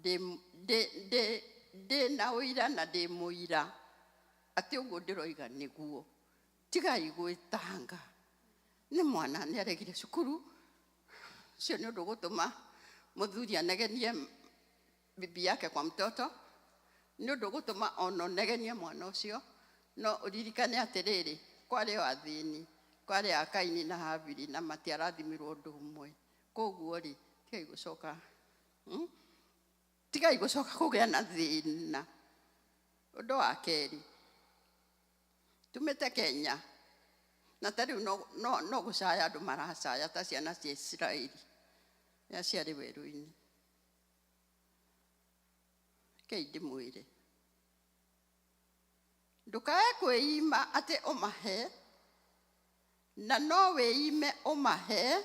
ndĩ na ũira na ndĩ mũira atĩ ũguo ndĩroiga nĩguo. Tigai gwĩtanga. Nĩ mwana nĩ aregire cukuru, ũcio nĩ ũndũ ũgũtũma mũthuri anegenie bibi yake kwa mtoto, nĩ ũndũ ũgũtũma ona ũnegenie mwana ũcio. No ũririkane atĩrĩrĩ, kwarĩ o athĩni, kwarĩ a Kaini na Habili na matiarathimirwo ũndũ ũmwe. Koguo rĩ, tigai gũcoka, Tigai gũcoka kũgĩa na thĩna. Ũndũ wa kerĩ, tumĩte Kenya na ta rĩu no gũcaya andũ maracaya ta ciana cia Isiraeli rĩrĩa ciarĩ werũ-inĩ. Rekei ndĩmwĩre, ndũkae kwĩima atĩ ũmahe, na no wĩime ũmahe,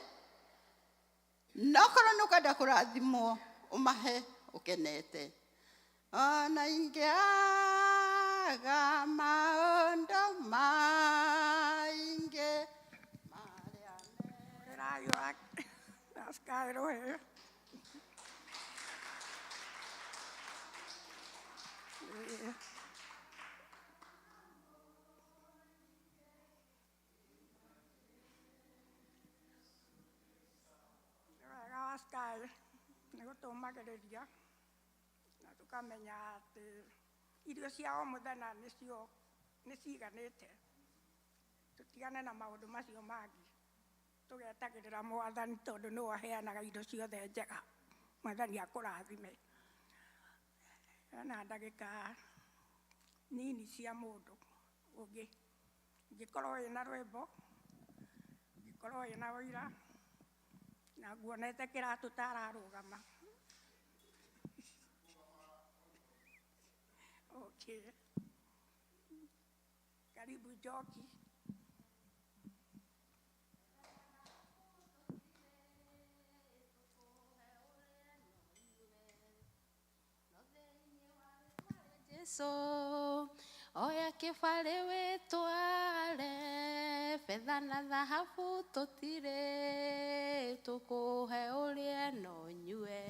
na okorwo nĩ ũkwenda kũrathimwo Ũmahe ũkenete. Ona ingĩaga maũndũ maingĩ marĩa Rĩrayo asikaĩrũĩ. Wega wa Sky nĩ gũtũmagĩrĩria na tũkamenya atĩ irio cia o mũthenya nĩcio nĩ ciganĩte, tũtigane na maũndũ macio mangĩ, tũgetagĩrĩra Mwathani tondũ nĩwe aheanaga indo ciothe njega. Mwathani akũrathime. Hena ndagĩka nini cia mũndũ ũngĩ, ũngĩkorwo wĩna rwĩmbo, ũngĩkorwo wĩna ũira, na nguonete kĩratũ ta ararũgama. Okay. Karibu Njoki. Jesu oya kĩbarĩ wĩtware, betha na thahabu tũtirĩ, tũkũhe ũrĩe na ũnyue,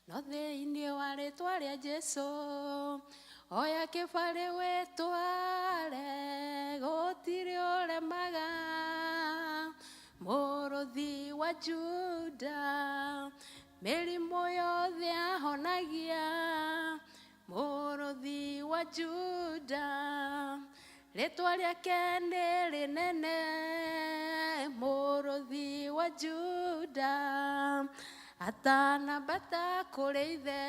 no thĩinĩ wa rĩtwa rĩa Jesu oya kĩbarĩ wĩtware, gũtirĩ ũremaga. Mũrũthi wa Juda mĩrimũ yothe ahonagia, mũrũthi wa Juda rĩtwa rĩake nĩ rĩnene, mũrũthi wa Juda atanambata kũrĩ ithe,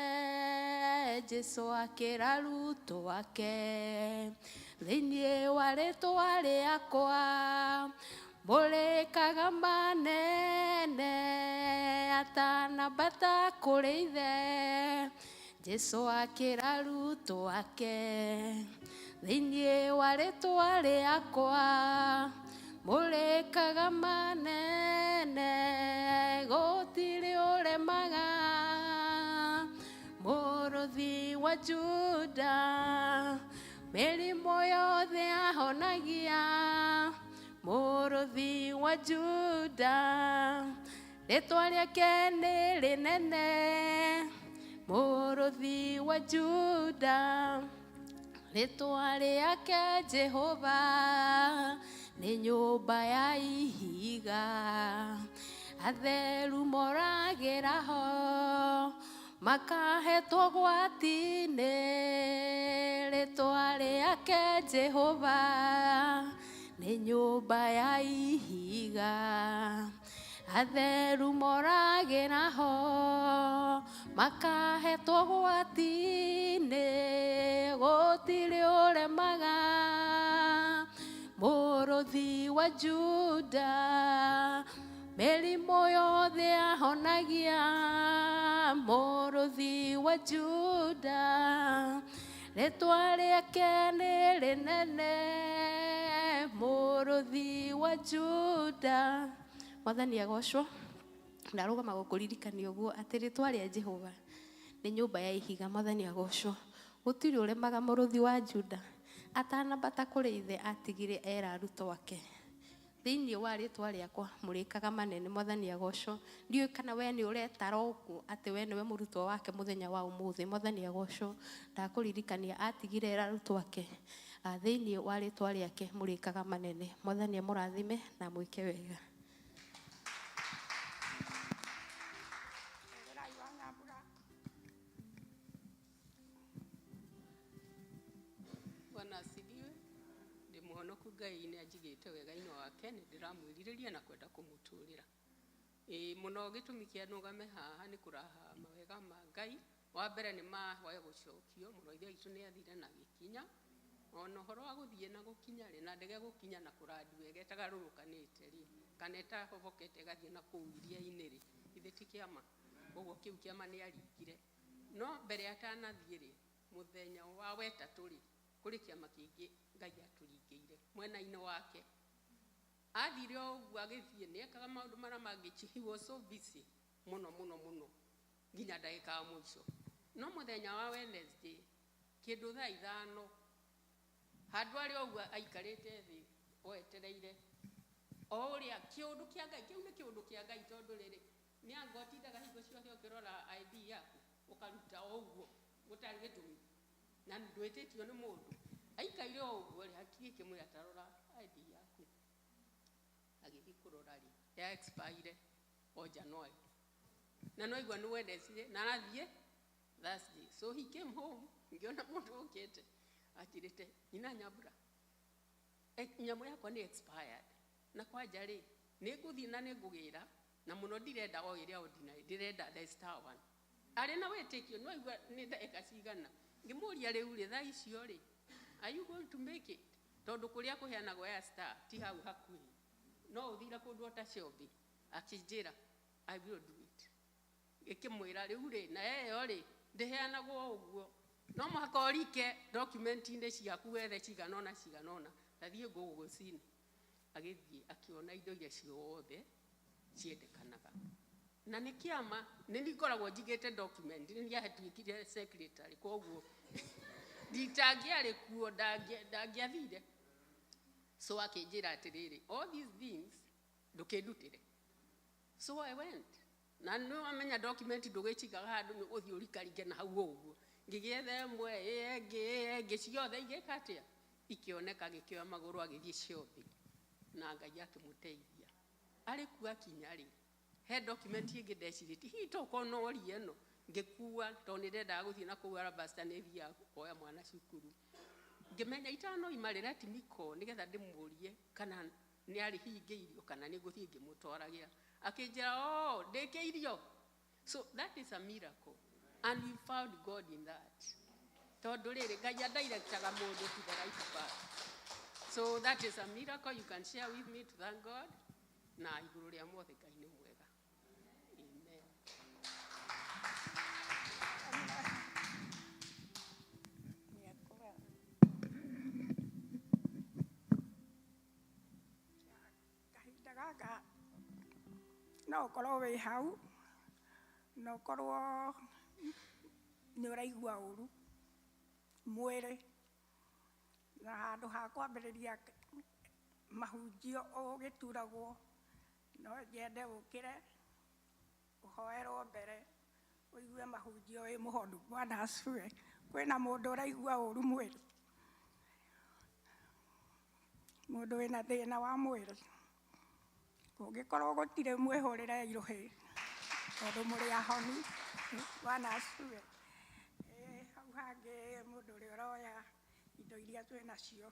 Jesu akĩra arutwo ake, thĩinĩ wa rĩtwa rĩakwa mũrĩkaga manene, atanambata kũrĩ ithe, Jesu akĩra arutwo ake, thĩinĩ wa rĩtwa rĩakwa mũrĩkaga manene, gũtirĩ ũremaga. Mũrũthi wa Juda mĩrimũ yothe ahonagia, mũrũthi wa Juda rĩtwa rĩake nĩ rĩnene, mũrũthi wa Juda rĩtwa rĩake Jehova nĩ nyũmba ya ihiga, atheru moragĩra ho makahetwo gwati-inĩ, rĩtwa rĩake Jehova nĩ nyũmba ya ihiga, atheru moragĩra ho makahetwo gwati-inĩ, gũtirĩ ũremaga. Mũrũthi wa Juda mĩrimũ yothe ahonagia, mũrũthi wa Juda rĩtwa rĩake nĩ rĩnene, mũrũthi wa Juda. Mwathani agocwo. Ndarũgama gũkũririkania ũguo atĩ rĩtwa rĩa Jehova nĩ nyũmba ya ihiga. Mwathani agocwo. Gũtirĩ ũremaga mũrũthi wa Juda atanambata kũrĩ ithe atigire era arutwo ake, thĩinĩ wa rĩtwa rĩakwa mũrĩkaga manene. Mwathani agocwo. Ndiũĩ kana we nĩ ũretara ũguo atĩ we nĩwe mũrutwo wake mũthenya wa ũmũthĩ. Mwathani agocwo. Ndakũririkania atigire era arutwo ake, thĩinĩ wa rĩtwa rĩake mũrĩkaga manene. Mwathani amũrathime na mwĩke wega. Rĩrai wa Nyambura. Bwana asifiwe. Ndĩ mũhonoku, Ngai nĩ anjigĩte wega-inĩ wake, nĩ ndĩramwĩrirĩria na kwenda kũmũtũrĩra. Ĩĩ mũno, gĩtũmi kĩa nũgame haha nĩ kũraha mawega ma Ngai. Wa mbere nĩ mahoya gũcokio mũno, ithe witũ nĩ athire na gĩkinya, ona ũhoro wa gũthiĩ na gũkinya rĩ, na ndege gũkinya na kũrandi wega ĩtagarũrũkanĩte rĩ, kana ĩtahobokete ĩgathiĩ na kũu iria-inĩ rĩ, ithe ti kĩama. Koguo kĩu kĩama nĩ aringire. No mbere atanathiĩ rĩ, mũthenya wa wetatũ rĩ, kũrĩ kĩama kĩngĩ Ngai atũringĩire mwena-inĩ wake. Athire o ũguo agĩthiĩ, nĩ ekaga maũndũ marĩa mangĩ, he was so busy mũno mũno mũno. Nginya ndagĩka ya mũico. No mũthenya wa Wednesday kĩndũ thaa 5 handũ arĩ ũguo aikarĩte thĩ oetereire o ũrĩa kĩũndũ kĩa Ngai kĩu nĩ kĩũndũ kĩa Ngai tondũ rĩrĩ nĩ anga ũtindaga hingo ciothe ũkĩrora ID yaku ũkaruta o ũguo gũtarĩ gĩtũmi na ndwĩtĩtio nĩ mũndũ aikaire o ũguo rĩ hakiri ĩkĩmwĩra tarora ID yaku agĩthiĩ kũrora rĩ ya expire o January na no igua nĩ Wednesday na arathiĩ Thursday. So he came home ngiona mũndũ ũkĩte anjĩrĩte nyina Nyambura nyamũ yakwa nĩ expired na kwanja rĩ nĩ ngũthiĩ na nĩ ngũgĩra na mũno ndirenda o ĩrĩa ordinary ndĩrenda the star one arĩ na wĩtĩkio no igua nĩ ndagĩka cigana ngĩmũria rĩu rĩ thaa icio rĩ are you going to make it tondũ kũrĩa kũheanagwo ya star ti hau hakuhĩ no ũthire kũndũ ota shopping akĩnjĩra I will do it gĩkĩmwĩra rĩu rĩ na ĩyo rĩ ndĩheanagwo ũguo no mũhaka ũrike document-inĩ ciaku wethe cigana ũna cigana ũna tathiĩ Google cini agĩthiĩ akĩona indo iria ciothe ciendekanaga na nĩ kĩama nĩ nikoragwo njigĩte document nĩ niahatuĩkire secretary koguo nditangĩarĩ kuo ndangĩathire so akĩnjĩra atĩrĩrĩ all these things ndũkĩndutĩre so I went na nĩ wamenya document ndũgĩcigaga handũ nĩ ũthiĩ ũrikarike na hau ũguo ngĩgĩetha ĩmwe ĩngĩ ĩngĩ ciothe igĩka atĩa ikĩoneka agĩkĩoya magũrũ agĩthiĩ shopping na Ngai akĩmũteithia arĩ kuo akinya rĩ he document ĩngĩ ndecirĩtie hihi tokorwo no rie ĩno ngĩkua tondũ nĩ ndendaga gũthiĩ na kũu Alabasta nĩ thiaga kuoya mwana cukuru ngĩmenya itanoima rĩ let me call nĩgetha ndĩmũrie kana nĩ arĩ hingĩirio kana nĩ ngũthiĩ ngĩmũtwaragĩra akĩnjĩra oh ndĩkĩirio so that is a miracle and we found God in that tondũ rĩrĩ Ngai adirectaga mũndũ to the right path so that is a miracle you can share with me to thank God na igũrũ rĩa mothe Ngai nĩ mwega amen. Kahinda gaka no ũkorwo wĩ hau na ũkorwo nĩ ũraigua ũru mwĩrĩ na handũ ha kwambĩrĩria mahunjio ũgĩturagwo no nyende ũkĩre ũhoerwo mbere ũigue mahunjio wĩ mũhonu. Bwana asifiwe. Kwĩna mũndũ ũraigua ũru mwĩrĩ, mũndũ wĩna thĩna wa mwĩrĩ, kũngĩkorwo gũtirĩ mwĩhũrĩre irũhĩ tondũ mũrĩ ahonu. Bwana asifiwe. Hau hangĩ mũndũ ũrĩa ũroya indo iria twĩ nacio.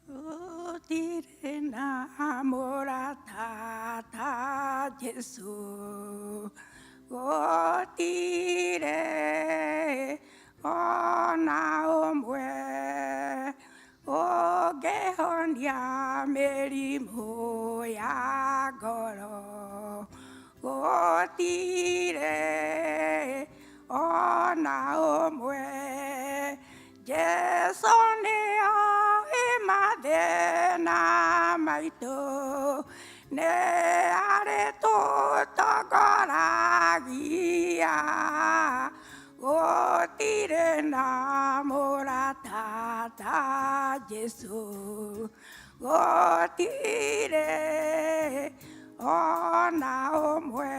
Gũtirĩ na mũrata ta Jesũ, gũtirĩ ona ũmwe ũngĩhonia mĩrimũ ya ngoro, gũtirĩ ona ũmwe. Jesũ nĩoĩ mathĩna maitũ, nĩ arĩtũtongoragia, gũtirĩ na mũrata ta Jesũ, gũtirĩ ona ũmwe.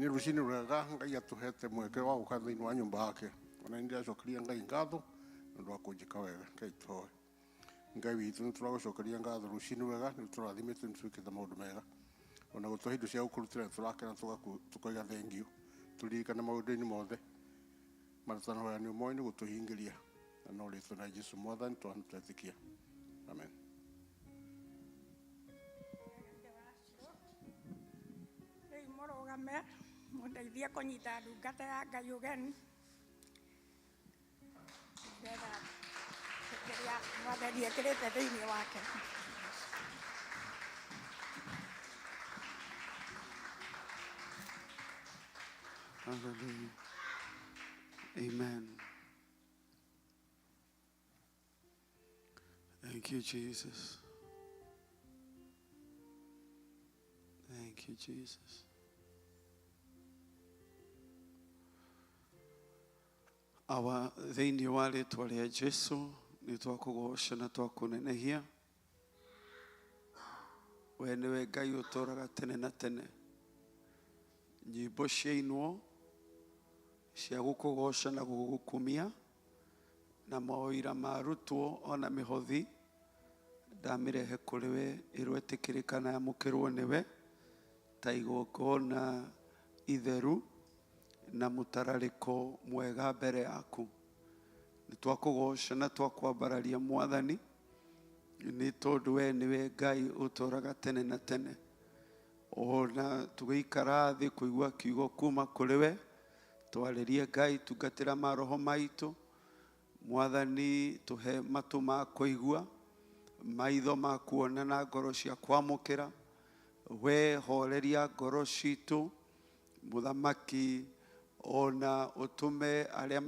Nĩ rũcinĩ rwega Ngai atũhete mweke wa gũka thĩinĩ wa nyũmba yake ona nĩ ndĩracokeria Ngai ngatho nĩ ũndũ wa kũnjĩka wega. Ngai tũhoe. Ngai witũ nĩ tũragũcokeria ngatho rũcinĩ wega nĩ tũrathimĩte nĩ twĩkĩte maũndũ mega ona gũtũhe indo cia gũkũrutĩra tũrakena tũkoiga thengiũ tũririkane maũndũ-inĩ mothe marĩa twanahoya nĩ ũmoĩ nĩ gũtũhingĩria na no rĩtwa rĩa Jesũ Mwathani twanatwetĩkia. Amen. Rĩu mũrũgame. Mũrũgame mũndeithie kũnyita ndungata ya Ngai ũgeni nĩgetha kĩrĩa Mwathani ekĩrĩte thĩinĩ wake. Hallelujah. Amen. Thank you, Jesus. Thank you, Jesus. Awa thĩinĩ wa rĩtwa rĩa Jesu nĩ twakũgoca na twakũnenehia. We nĩwe Ngai ũtũũraga tene na tene. Nyĩmbo ciainwo cia gũkũgoca na gũgũkumia na maũira marutwo ona mĩhothi ndamĩrehe kũrĩ we ĩrwetĩkĩrĩka na yamũkĩrwo nĩwe ta igongona itheru na mũtararĩko mwega mbere yaku. Nĩ twakũgoca na twakwambararia Mwathani nĩ tondũ we nĩwe Ngai ũtũũraga tene na tene. Ona tũgĩikara thĩ kũigua kiugo kuma kũrĩ we, twarĩrie Ngai, tungatĩra maroho maitũ. Mwathani tũhe matũ ma kũigua, maitho ma kuona na ngoro cia kwamũkĩra. We horeria ngoro citũ Mũthamaki, ona ũtũme arĩa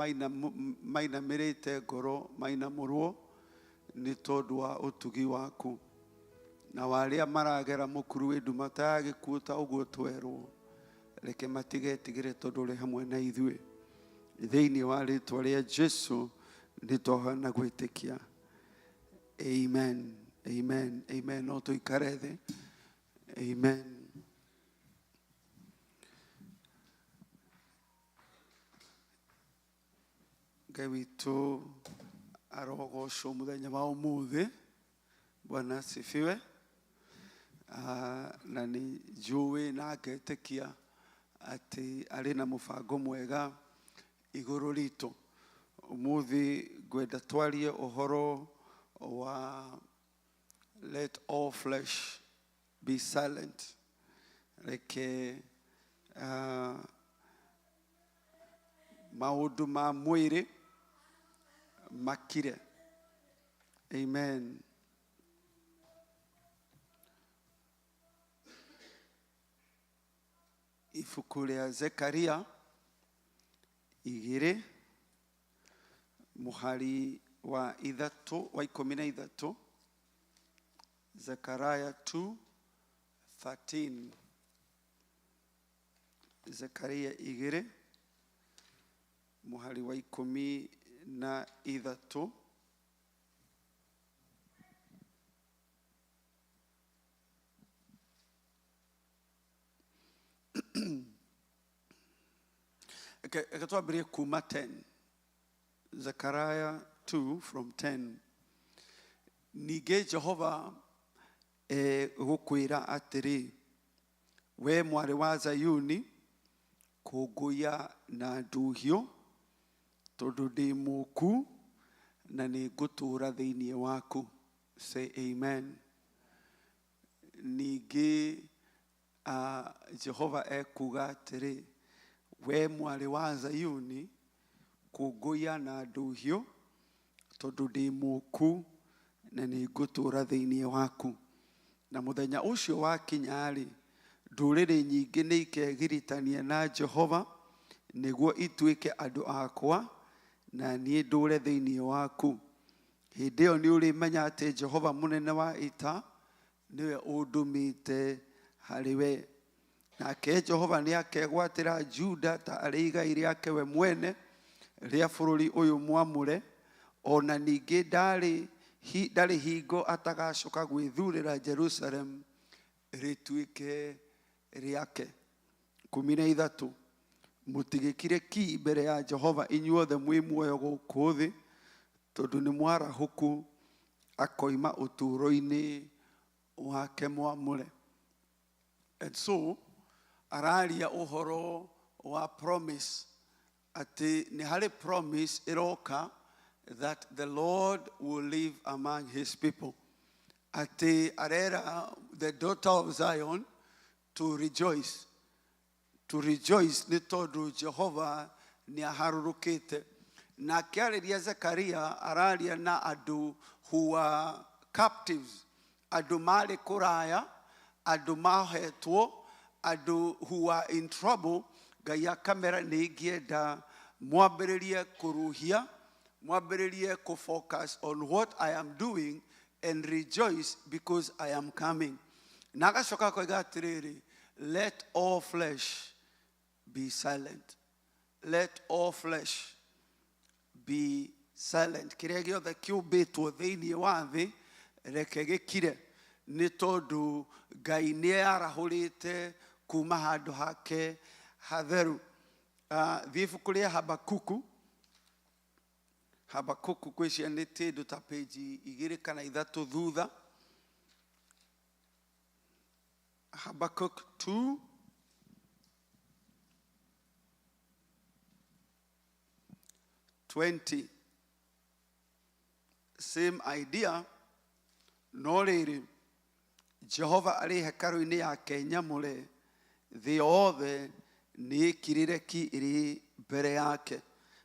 mainamĩrĩte ngoro mainamũrwo nĩ tondũ wa ũtugi waku, na wa arĩa maragera mũkuru wĩ nduma ta ya gĩkuũ ta ũguo twerwo, reke matigetigĩre tondũ ũrĩ hamwe na ithuĩ. Thĩinĩ wa rĩtwa rĩa Jesu nĩ twahoya na gwĩtĩkia. Amen, amen, amen. No tũikare thĩ. Amen. Ngai witũ arogocwo mũthenya wa ũmũthĩ. Bwana asifiwe. Na nĩ njũĩ na ngetĩkia atĩ arĩ na mũbango mwega igũrũ ritũ. Ũmũthĩ ngwenda twarie ũhoro wa let all flesh be silent. Reke maũndũ ma mwĩrĩ makire. Amen. Ibuku rĩa Zekaria 2 mũhari wa 3 wa 13. Zechariah 2:13. Zekaria 2 mũhari wa 13. Reke twambĩrĩrie kuma 10. Zechariah 2 from 10. Ningĩ Jehova egũkwĩra atĩrĩ, we mwarĩ wa Zayuni, kũngũiya na nduhio, tondũ ndĩ mũku na nĩ ngũtũũra thĩinĩ waku. Say amen. Ningĩ Jehova ekuuga atĩrĩ, we mwarĩ wa Zayuni, kũngũiya na nduhio, tondũ ndĩ mũku na nĩ ngũtũũra thĩinĩ waku. Na mũthenya ũcio wakinya-rĩ, ndũrĩrĩ nyingĩ nĩ ikegiritania na Jehova nĩguo ituĩke andũ akwa, na niĩ ndũre thĩinĩ waku. Hĩndĩ ĩyo nĩ ũrĩmenya atĩ Jehova mũnene wa ita nĩwe ũndũmĩte harĩ we. Nake Jehova nĩ akegwatĩra Juda ta arĩ igai rĩake we mwene rĩa bũrũri ũyũ mwamũre, ona ningĩ ndarĩ hingo atagacoka gwĩthurĩra Jerusalem rĩtuĩke rĩake. 13. Mũtigĩkire ki mbere ya Jehova inyuothe mwĩ muoyo gũkũ thĩ, tondũ nĩ mwarahũku akoima ũtũũro-inĩ wake mwamũre. And so araria ũhoro wa promise, atĩ nĩ harĩ promise ĩroka that the Lord will live among his people. Atĩ arera the daughter of Zion to rejoice, To rejoice nĩ tondũ Jehova nĩ aharũrũkĩte. Na akĩarĩria Zekaria araria na andũ who are captives, andũ marĩ kũraya, andũ mahetwo, andũ who are in trouble. Ngai akamera nĩ ingĩenda mwambĩrĩrie kũruhia, mwambĩrĩrie kũ focus on what I am doing and rejoice because I am coming. Na agacoka akoiga atĩrĩrĩ, let all flesh be silent. Let all flesh be silent. Kĩrĩa gĩothe kĩũmbĩtwo thĩinĩ wa thĩ reke gĩkire, nĩ tondũ Ngai nĩ arahũrĩte kuma handũ hake hatheru. Thiĩ ibuku rĩa Habakuku. Habakuku gwĩciria nĩ tĩndũ ta page igĩrĩ kana ithatũ thutha. Habakkuk 2 20. Same idea, no rĩrĩ, Jehova arĩ hekarũ-inĩ yake nyamũre, thĩ yothe nĩ ĩkirĩre ki ĩrĩ mbere yake.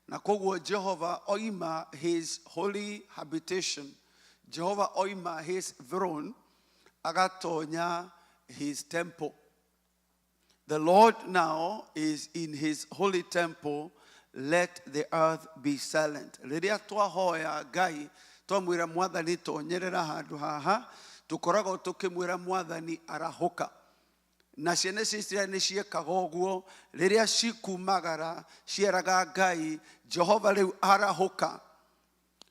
Na koguo Jehova oima his holy habitation, Jehova oima his throne, agatonya his temple. The Lord now is in his holy temple. Let the earth be silent. Rĩrĩa twahoya Ngai, twamwĩra Mwathani tonyerera handũ haha, tũkoragwo tũkĩmwĩra Mwathani arahũka. Na ciana cia Isiraeli nĩ ciekaga ũguo, rĩrĩa cikumagara, cieraga Ngai, Jehova rĩu arahũka.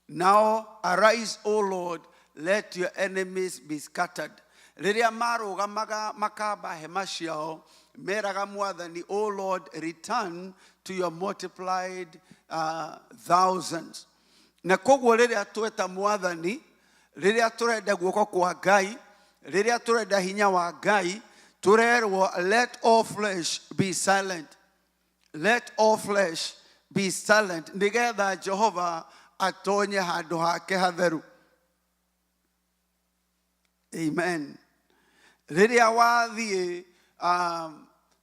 Now arise, O Lord, let your enemies be scattered. Rĩrĩa marũgamaga makamba hema ciao, meraga Mwathani, O Lord, return to your multiplied thousands. Na koguo rĩrĩa tweta Mwathani, rĩrĩa tũrenda guoko kwa Ngai, rĩrĩa tũrenda hinya wa Ngai, tũrerwo let all flesh be silent. Let all flesh be silent, nĩgetha Jehova atonye handũ hake hatheru. Amen. Rĩrĩa wathiĩ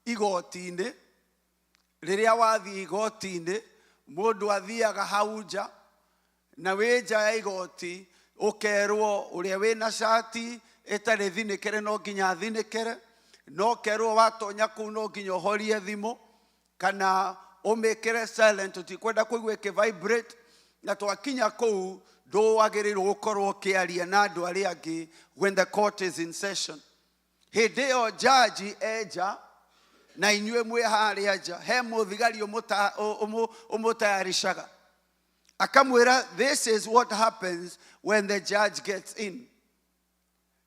igoti-inĩ, rĩrĩa wathiĩ igoti-inĩ, mũndũ athiaga hau nja, na wĩ nja ya igoti ũkerwo ũrĩa wĩna cati ĩtarĩ thinĩkĩre no nginya athinĩkĩre, no ũkerwo watonya kũu no nginya ũhorie thimũ kana ũmĩkĩre silent, tũtikwenda kũigua ĩkĩ vibrate, na twakinya kũu ndũwagĩrĩirwo gũkorwo ũkĩaria na andũ arĩa angĩ when the court is in session. Hĩndĩ ĩyo jaji enja na inyuĩ mwĩ harĩa nja, he mũthigari ũmũtayarishaga akamwĩra this is what happens when the judge gets in.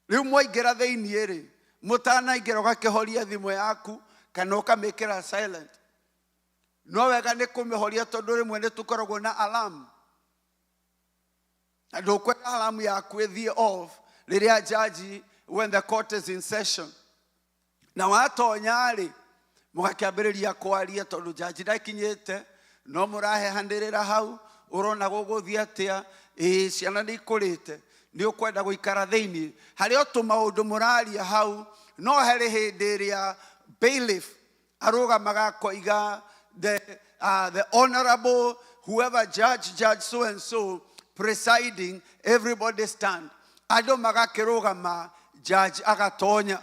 Rĩu mwaingĩra thĩiniĩ rĩ, mũtanaingĩra ũgakĩhoria thimũ yaku kana ũkamĩkĩra silent. No wega nĩ kũmĩhoria tondũ rĩmwe nĩ tũkoragwo na alarm. Na ndũkwenda alarm yaku ĩthiĩ off rĩrĩa judge, when the court is in session. Na watonya rĩ, mũgakĩambĩrĩria kwaria tondũ judge ndakinyĩte, no mũrahehanĩrĩra hau, ũrona gũgũthiĩ atĩa, ĩĩ ciana nĩ ikũrĩte, nĩ ũkwenda gũikara thĩiniĩ. Harĩ o tũmaũndũ mũraria hau, no harĩ hĩndĩ ĩrĩa bailiff arũgamaga akoiga the honorable whoever judge, judge so and so presiding, everybody stand. Andũ magakĩrũgama, judge agatonya.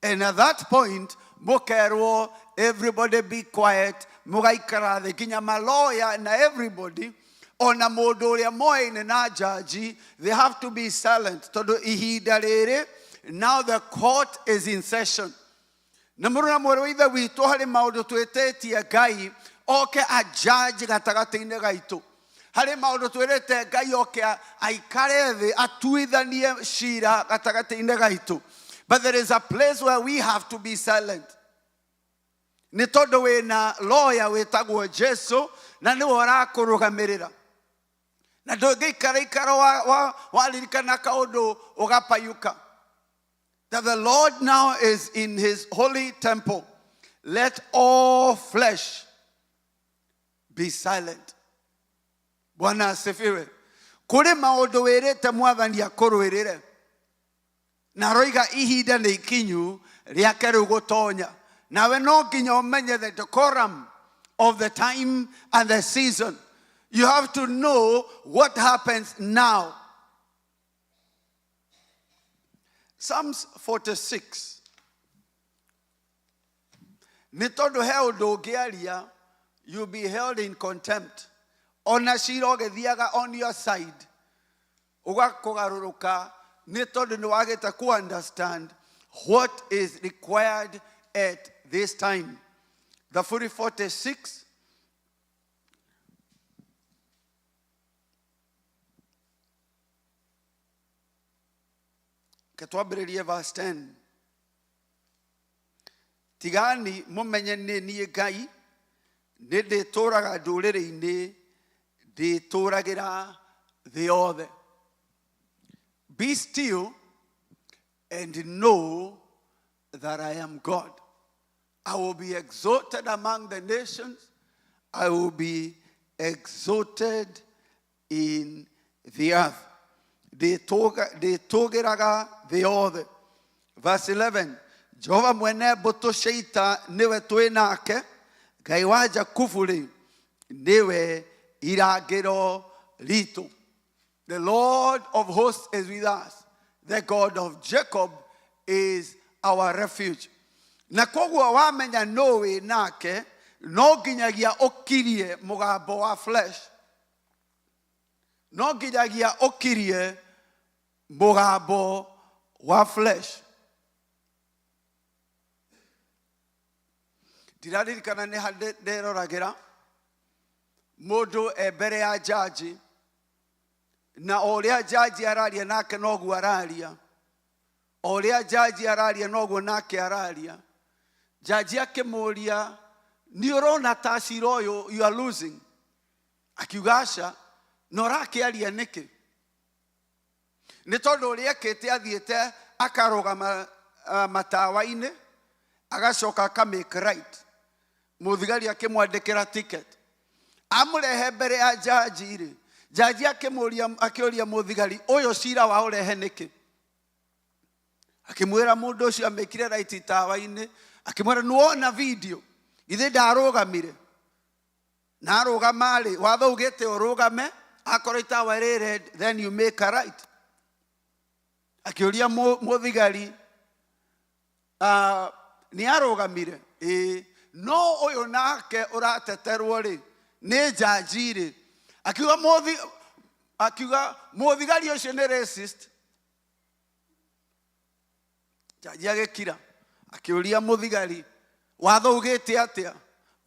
And at that point, mũkerwo everybody be quiet, mũgaikara thĩ nginya maloya na everybody, ona mũndũ ũrĩa moaine na judge, they have to be silent. Tondũ ihinda rĩrĩ, now the court is in session. Na mũrũ na mwarĩ wa ithe witũ harĩ maũndũ twĩtĩtie Ngai oke a judge gatagatĩ-inĩ gaitũ. Harĩ maũndũ twĩrĩte Ngai oke aikare thĩ atuithanie cira gatagatĩ-inĩ gaitũ. But there is a place where we have to be silent. Nĩ tondũ wĩna lawyer wĩtagwo Jesu na nĩwe ũrakũrũgamĩrĩra. Na ndũngĩikara ikara waririkana kaũndũ ũgapayuka. That the Lord now is in his holy temple. Let all flesh be silent. Bwana asifiwe. Kũrĩ maũndũ wĩrĩte Mwathani akũrũĩrĩre. Na aroiga ihinda nĩ ikinyu rĩake rĩu gũtonya. Nawe no nginya ũmenye the decorum of the time and the season. You have to know what happens now. Psalms 46. Nĩ tondũ he ũndũ ũngĩaria, you'll be held in contempt. Ona cira ũgĩthiaga on your side, ũgakũgarũrũka nĩ tondũ nĩ wagĩte ku understand what is required at this time. Thaburi 46. Reke twambĩrĩrie verse 10. Tigani mũmenye nĩ niĩ Ngai, nĩ ndĩtũũraga ndũrĩrĩ-inĩ, ndĩtũũragĩra thĩ yothe. Be still and know that I am God. I will be exalted among the nations. I will be exalted in the earth. Ndĩtũũgĩraga thĩ yothe. Verse 11. Jehova mwene mbũtũ cia ita nĩwe twĩ nake, Ngai wa Jakubu rĩ, nĩwe irangĩro ritũ. The Lord of hosts is with us. The God of Jacob is our refuge. Na koguo wamenya no wĩ nake, no nginyagia ũkirie mũgambo wa flesh. No nginyagia ũkirie mũgambo wa flesh. Ndiraririkana nĩ ha nderoragĩra mũndũ e mbere ya jaji, na o ũrĩa jaji araria nake noguo araria, o ũrĩa jaji araria noguo nake araria. Jaji akĩmũria, nĩ ũrona ta cira ũyũ you are losing? Akiuga aca. Na ũrakĩaria nĩkĩ? Nĩ tondũ ũrĩa ekĩte athiĩte akarũgama matawa-inĩ, agacoka aka make right. Mũthigari akĩmwandĩkĩra ticket. Amũrehe mbere ya jaji rĩ, jaji akĩmũria, akĩũria mũthigari ũyũ cira wa ũrehe nĩkĩ? Akĩmwĩra mũndũ ũcio amĩkire right tawa-inĩ. Akĩmwĩra nĩwona video, githĩ ndarũgamire? Na arũgama rĩ, watho ugĩte ũrũgame, akorwo itawa rĩ red, then you make a right. Akĩũria mũthigari, nĩ arũgamire? Ĩĩ. No ũyũ nake ũrateterwo rĩ, nĩ jaji rĩ. Akiuga akiuga mũthigari ũcio nĩ racist. Jaji agĩkira, akĩũria mũthigari, watho ugĩte atĩa?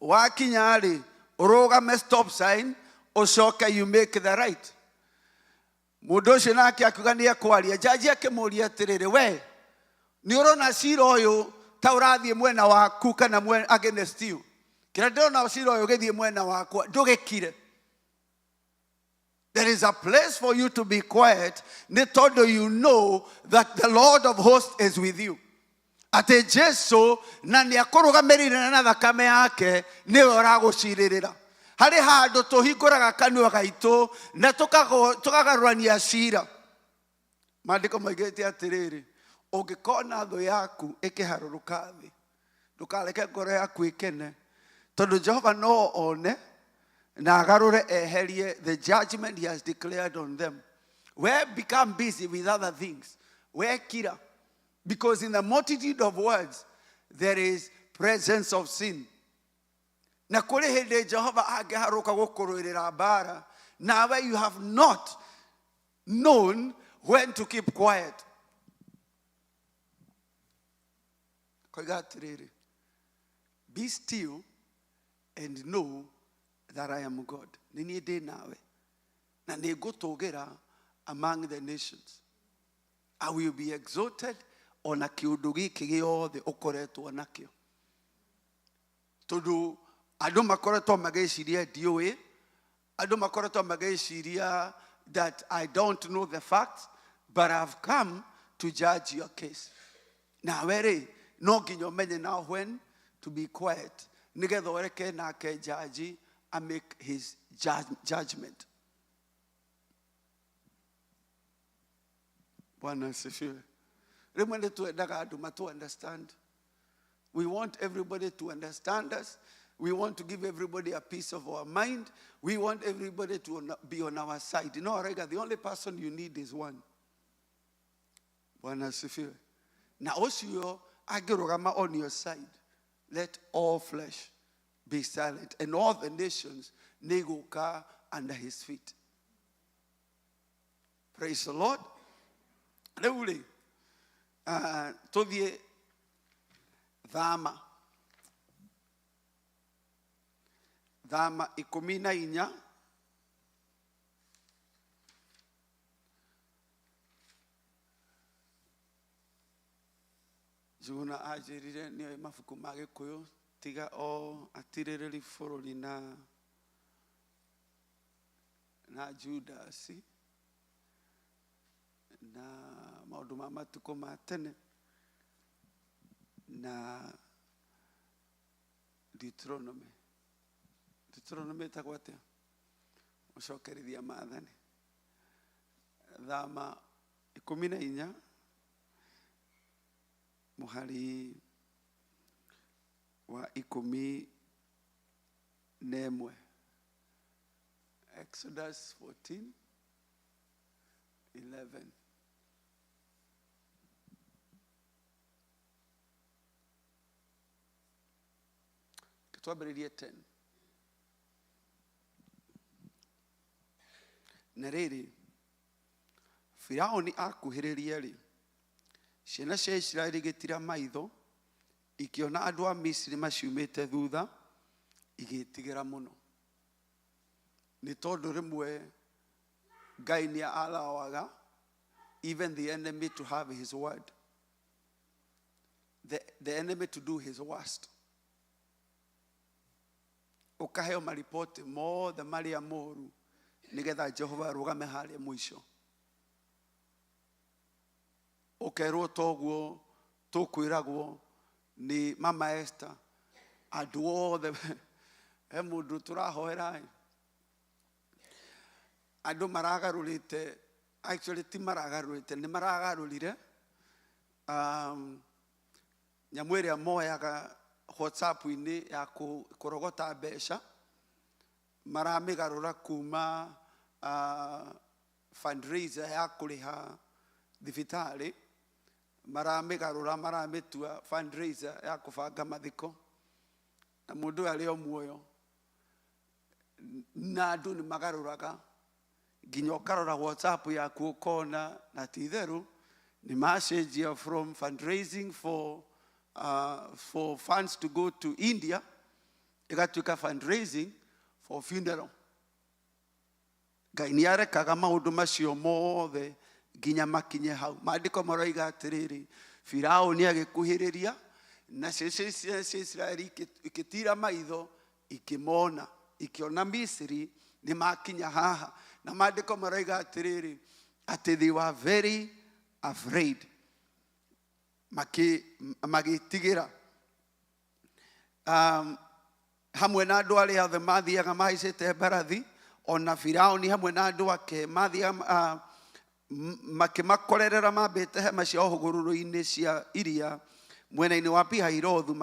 Wakinya rĩ, ũrũgame stop sign, ũcoke you make the right. Mũndũ ũcio nake akiuga nĩ ekwaria. Jaji akĩmũria atĩrĩrĩ, we nĩ ũrona cira ũyũ ta ũrathiĩ mwena waku kana against you? Kĩrĩa ndĩrona cira ũyũ ũgĩthiĩ mwena wakwa, ndũgĩkire. There is a place for you to be quiet, nĩ tondũ you know that the Lord of hosts is with you. Atĩ Jesu na nĩ akũrũgamĩrĩire na thakame yake, nĩwe ũragũcirĩrĩra. Harĩ handũ tũhingũraga kanua gaitũ na tũkagarũrania cira. Maandĩko maigĩte atĩrĩrĩ, ũngĩkona thũ yaku ĩkĩharũrũka thĩ, ndũkareke ngoro yaku ĩkene, tondũ Jehova no one na agarũre eherie the judgment he has declared on them. We become busy with other things. We kira. Because in the multitude of words, there is presence of sin. Na kũrĩ hĩndĩ Jehova angĩharũka gũkũrũĩrĩra mbara, nawe you have not known when to keep quiet. Koiga atĩrĩrĩ, be still and know that I am God. Nĩ niĩ ndĩ nawe, na nĩ ngũtũgĩra among the nations. I will be exalted ona kĩũndũ gĩkĩ gĩothe ũkoretwo nakĩo. Tondũ andũ makoretwo magĩciria ndiũĩ, andũ makoretwo magĩciria that I don't know the facts, but I've come to judge your case. Nawe rĩ, no nginya ũmenye now when to be quiet, nĩgetha ũreke nake judge a make his judgment. Bwana asifiwe. Rĩmwe nĩ twendaga andũ matu understand. We want everybody to understand us. We want to give everybody a piece of our mind. We want everybody to be on our side. No, Arega, the only person you need is one. Bwana asifiwe. Na ũcio angĩrũgama on your side, let all flesh be silent and all the nations nĩigũka under his feet. Praise the Lord. Rĩu rĩ, tũthiĩ Thama. Thama 14. Njuguna anjĩrire nĩoĩ mabuku ma Gĩkũyũ tiga o atirĩrĩri bũrũri na Judasi na maũndũ ma matukũ ma tene na Deuteronomy. Deuteronomy ĩtagwo atĩa? Gũcokerithia maathani. Thama 14 mũhari wa 11. Exodus 14:11. Twambĩrĩrie 10. Na rĩrĩ, Firaũni akuhĩrĩria rĩ, ciana cia Isiraeli igĩtira maitho, ikĩona andũ a Misiri maciumĩte thutha, igĩtigĩra mũno. Nĩ tondũ rĩmwe Ngai nĩ alawaga even the enemy to have his word. The enemy to do his worst. Ũkaheo maripoti mothe marĩa moru nĩgetha Jehova arũgame harĩa mũico. Ũkerwo toguo tũkwĩragwo nĩ Mama Esther, andũ othe he mũndũ tũrahoera ĩ, andũ maragarũrĩte, actually ti maragarũrĩte, nĩ maragarũrire nyamũ ĩrĩa moyaga WhatsApp-inĩ ya kũrogota mbeca, maramĩgarũra kuma fundraiser ya kũrĩha thibitarĩ, maramĩgarũra maramĩtua fundraiser ya kũbanga mathiko, na mũndũ ũyũ arĩ o muoyo. Na andũ nĩ magarũraga nginya ũkarora WhatsApp yaku ũkona na ti itherũ nĩ macenjia from fundraising for funds to go to India ĩgatuĩka fundraising for funeral. Ngai nĩ arekaga maũndũ macio mothe nginya makinye hau. Maandĩko maroiga atĩrĩrĩ, Firaũni agĩkuhĩrĩria na cia Isiraeli ikĩtira maitho ikĩmona, ikĩona Misiri nĩ makinya haha. Na maandĩko maroiga atĩrĩrĩ, atĩ they were very afraid, magĩtigĩra. Hamwe na andũ arĩa othe mathiaga mahaicĩte mbarathi, ona Firaũni hamwe na andũ ake mathiaga makĩmakorerera mambĩte hema ciao hũgũrũrũ-inĩ cia iria mwena-inĩ wa Pi-Hahirothu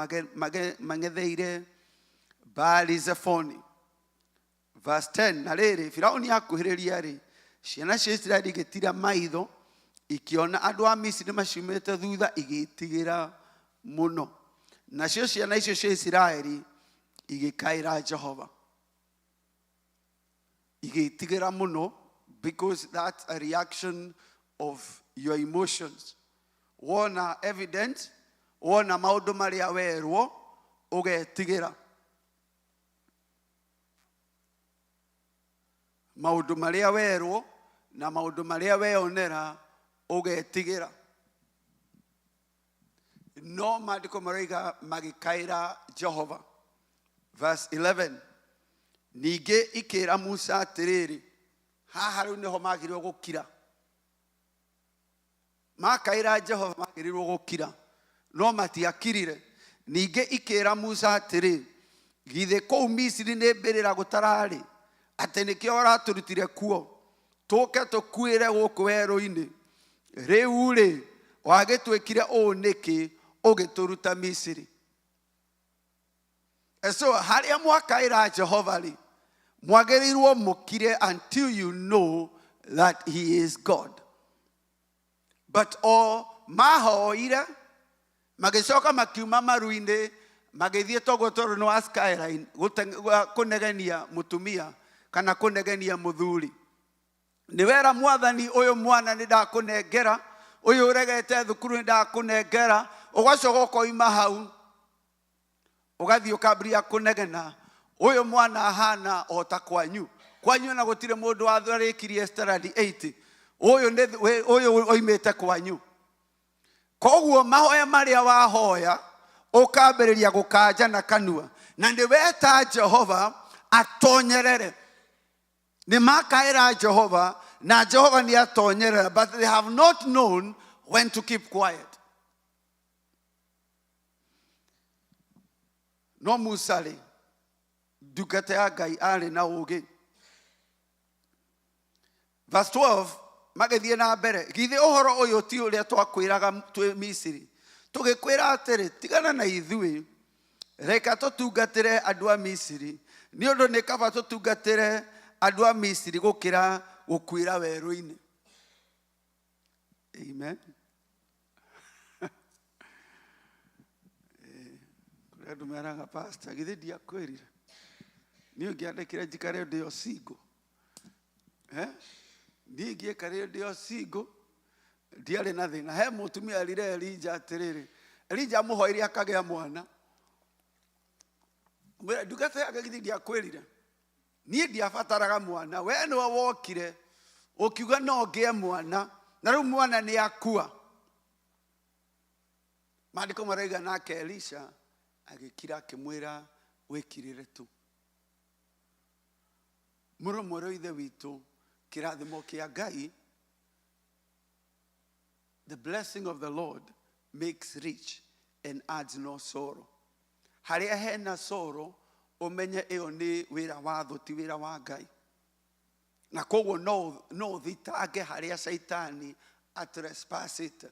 mang'etheire Baali-Zefoni. Verse 10, na rĩrĩ, Firaũni akuhĩrĩria rĩ, ciana cia Isiraeli igĩtira maitho, ikĩona andũ a Misiri maciumĩte thutha, igĩtigĩra mũno. Nacio ciana icio cia Isiraeli igĩkaĩra Jehova. Igĩtigĩra mũno because that's a reaction of your emotions. Wona evidence, wona maũndũ marĩa werwo, ũgetigĩra. Maũndũ marĩa werwo na maũndũ marĩa weonera ũgetigĩra. No maandĩko maroiga magĩkaĩra Jehova. Verse 11, ningĩ ikĩra Musa atĩrĩrĩ, haha rĩu nĩho magĩrĩirwo gũkira. Makaĩra Jehova magĩrĩirwo gũkira, no matiakirire. Ningĩ ikĩra Musa atĩrĩ, githĩ kũu Misiri nĩ mbĩrĩra gũtararĩ, atĩ nĩkĩo ũratũrutire kuo, tũke tũkuĩre gũkũ werũ-inĩ. Rĩu rĩ, wagĩtwĩkire ũũ nĩkĩ ũgĩtũruta Misiri? So harĩa mwakaĩra Jehova rĩ, mwagĩrĩirwo mũkire until you know that he is God. But o mahoire magĩcoka makiuma maru-inĩ magĩthiĩ toguo tondũ nĩ wa skyline kũnegenia mũtumia kana kũnegenia mũthuri. Nĩ wera mwathani ũyũ mwana nĩ ndakũnengera, ũyũ ũregete thukuru nĩ ndakũnengera, ũgacoka ũkoima hau ũgathiĩ ũkambĩrĩria kũnegena ũyũ mwana ahana o ta kwanyu. Kwanyu ona gũtirĩ mũndũ watharĩkirie standard 8, ũyũ nĩ ũyũ oimĩte kwanyu. Koguo mahoya marĩa wahoya ũkambĩrĩria gũkanja na kanua, na nĩ weta Jehova atonyerere. Nĩ makaĩra Jehova na Jehova nĩ atonyerera, but they have not known when to keep quiet. No Musa rĩ, ndungata ya Ngai arĩ na ũũgĩ. Verse 12 magĩthiĩ na mbere, githĩ ũhoro ũyũ ti ũrĩa twakwĩraga twĩ Misiri, tũgĩkwĩra atĩrĩ, tigana na ithuĩ, reka tũtungatĩre andũ a Misiri, nĩ ũndũ nĩ kaba tũtungatĩre andũ a Misiri gũkĩra gũkuĩra werũ-inĩ. Amen. Kũrĩ andũ meraga pastor, githĩ ndiakwĩrire niĩ ũngĩandĩkire njikare ndĩ o single. Niĩ ingĩekarire ndĩ o single, ndiarĩ na thĩna. He mũtumia erire Elijah atĩrĩrĩ, Elijah amũhoire akagĩa mwana. Mwĩra, ndungata yake githĩ ndiakwĩrire niĩ ndiabataraga mwana, we nĩwe wokire ũkiuga no ngĩe mwana, na rĩu mwana nĩ akua. Maandĩko marauga nake Elisha agĩkira akĩmwĩra wĩkirĩre tu. Mũrũ mwerũ ithe witũ, kĩrathimo kĩa Ngai, the blessing of the Lord makes rich and adds no sorrow. Harĩa hena sorrow, ũmenye ĩyo nĩ wĩra wa thũ, ti wĩra wa Ngai. Na koguo no ũthitange harĩa Shaitani atrespassĩte.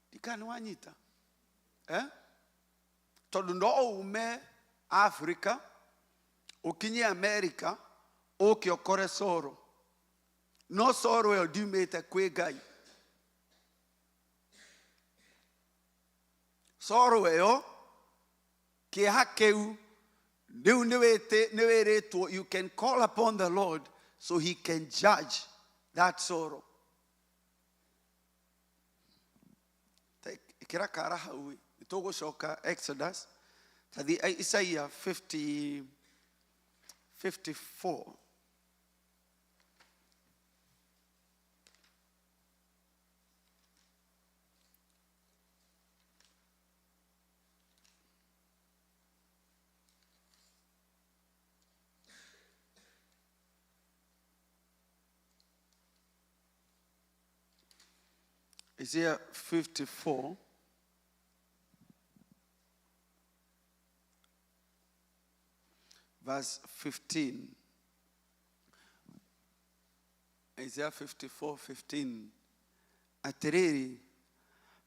Ndikana nĩ wanyita? Tondũ no ume Africa ũkinye America ũke ũkore sorrow. No sorrow ĩyo ndiumĩte kwĩ Ngai. Sorrow ĩyo, kĩeha kĩu, rĩu nĩ wĩrĩtwo you can call upon the Lord so he can judge that sorrow. Ĩkĩra kara hau ĩ, nĩ tũgũcoka Exodus, tathi Isaiah 54. Isaiah 54. Verse 15. Isaiah 54:15. Atĩrĩrĩ,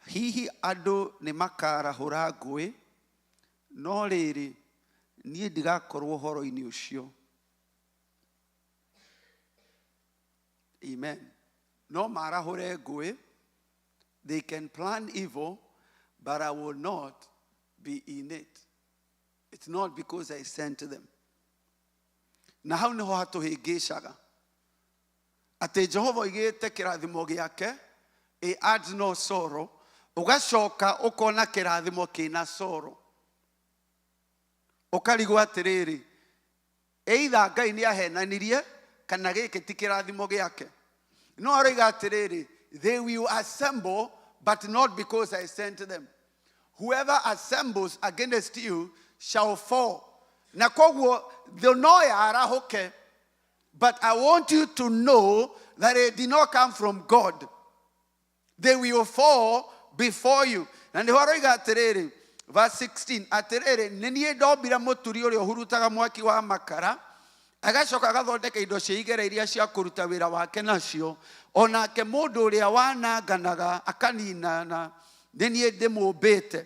hihi andũ nĩ makarahũra ngũĩ, no rĩrĩ, niĩ ndigakorwo ũhoro-inĩ ũcio. Amen. No marahũre ngũĩ, they can plan evil, but I will not be in it. It's not because I sent them. Na hau niho hatũhĩngĩcaga. Atĩ Jehova oigĩte kĩrathimo gĩake, it adds no sorrow, ũgacoka ũkona kĩrathimo kĩna sorrow. Ũkarigwo atĩrĩrĩ, either Ngai nĩ ahenanirie kana gĩkĩ ti kĩrathimo gĩake. No aroiga atĩrĩrĩ, they will assemble, but not because I sent them. Whoever assembles against you shall fall. Na koguo thũ no yarahũke, but I want you to know that it did not come from God. They will fall before you. Na nĩho aroiga atĩrĩrĩ, verse 16, atĩrĩrĩ, nĩ niĩ ndombire mũturi ũrĩa ũhurutaga mwaki wa makara, agacoka agathondeka indo cia igera iria cia kũruta wĩra wake nacio, onake mũndũ ũrĩa wananganaga akaninana, nĩ niĩ ndĩmũmbĩte.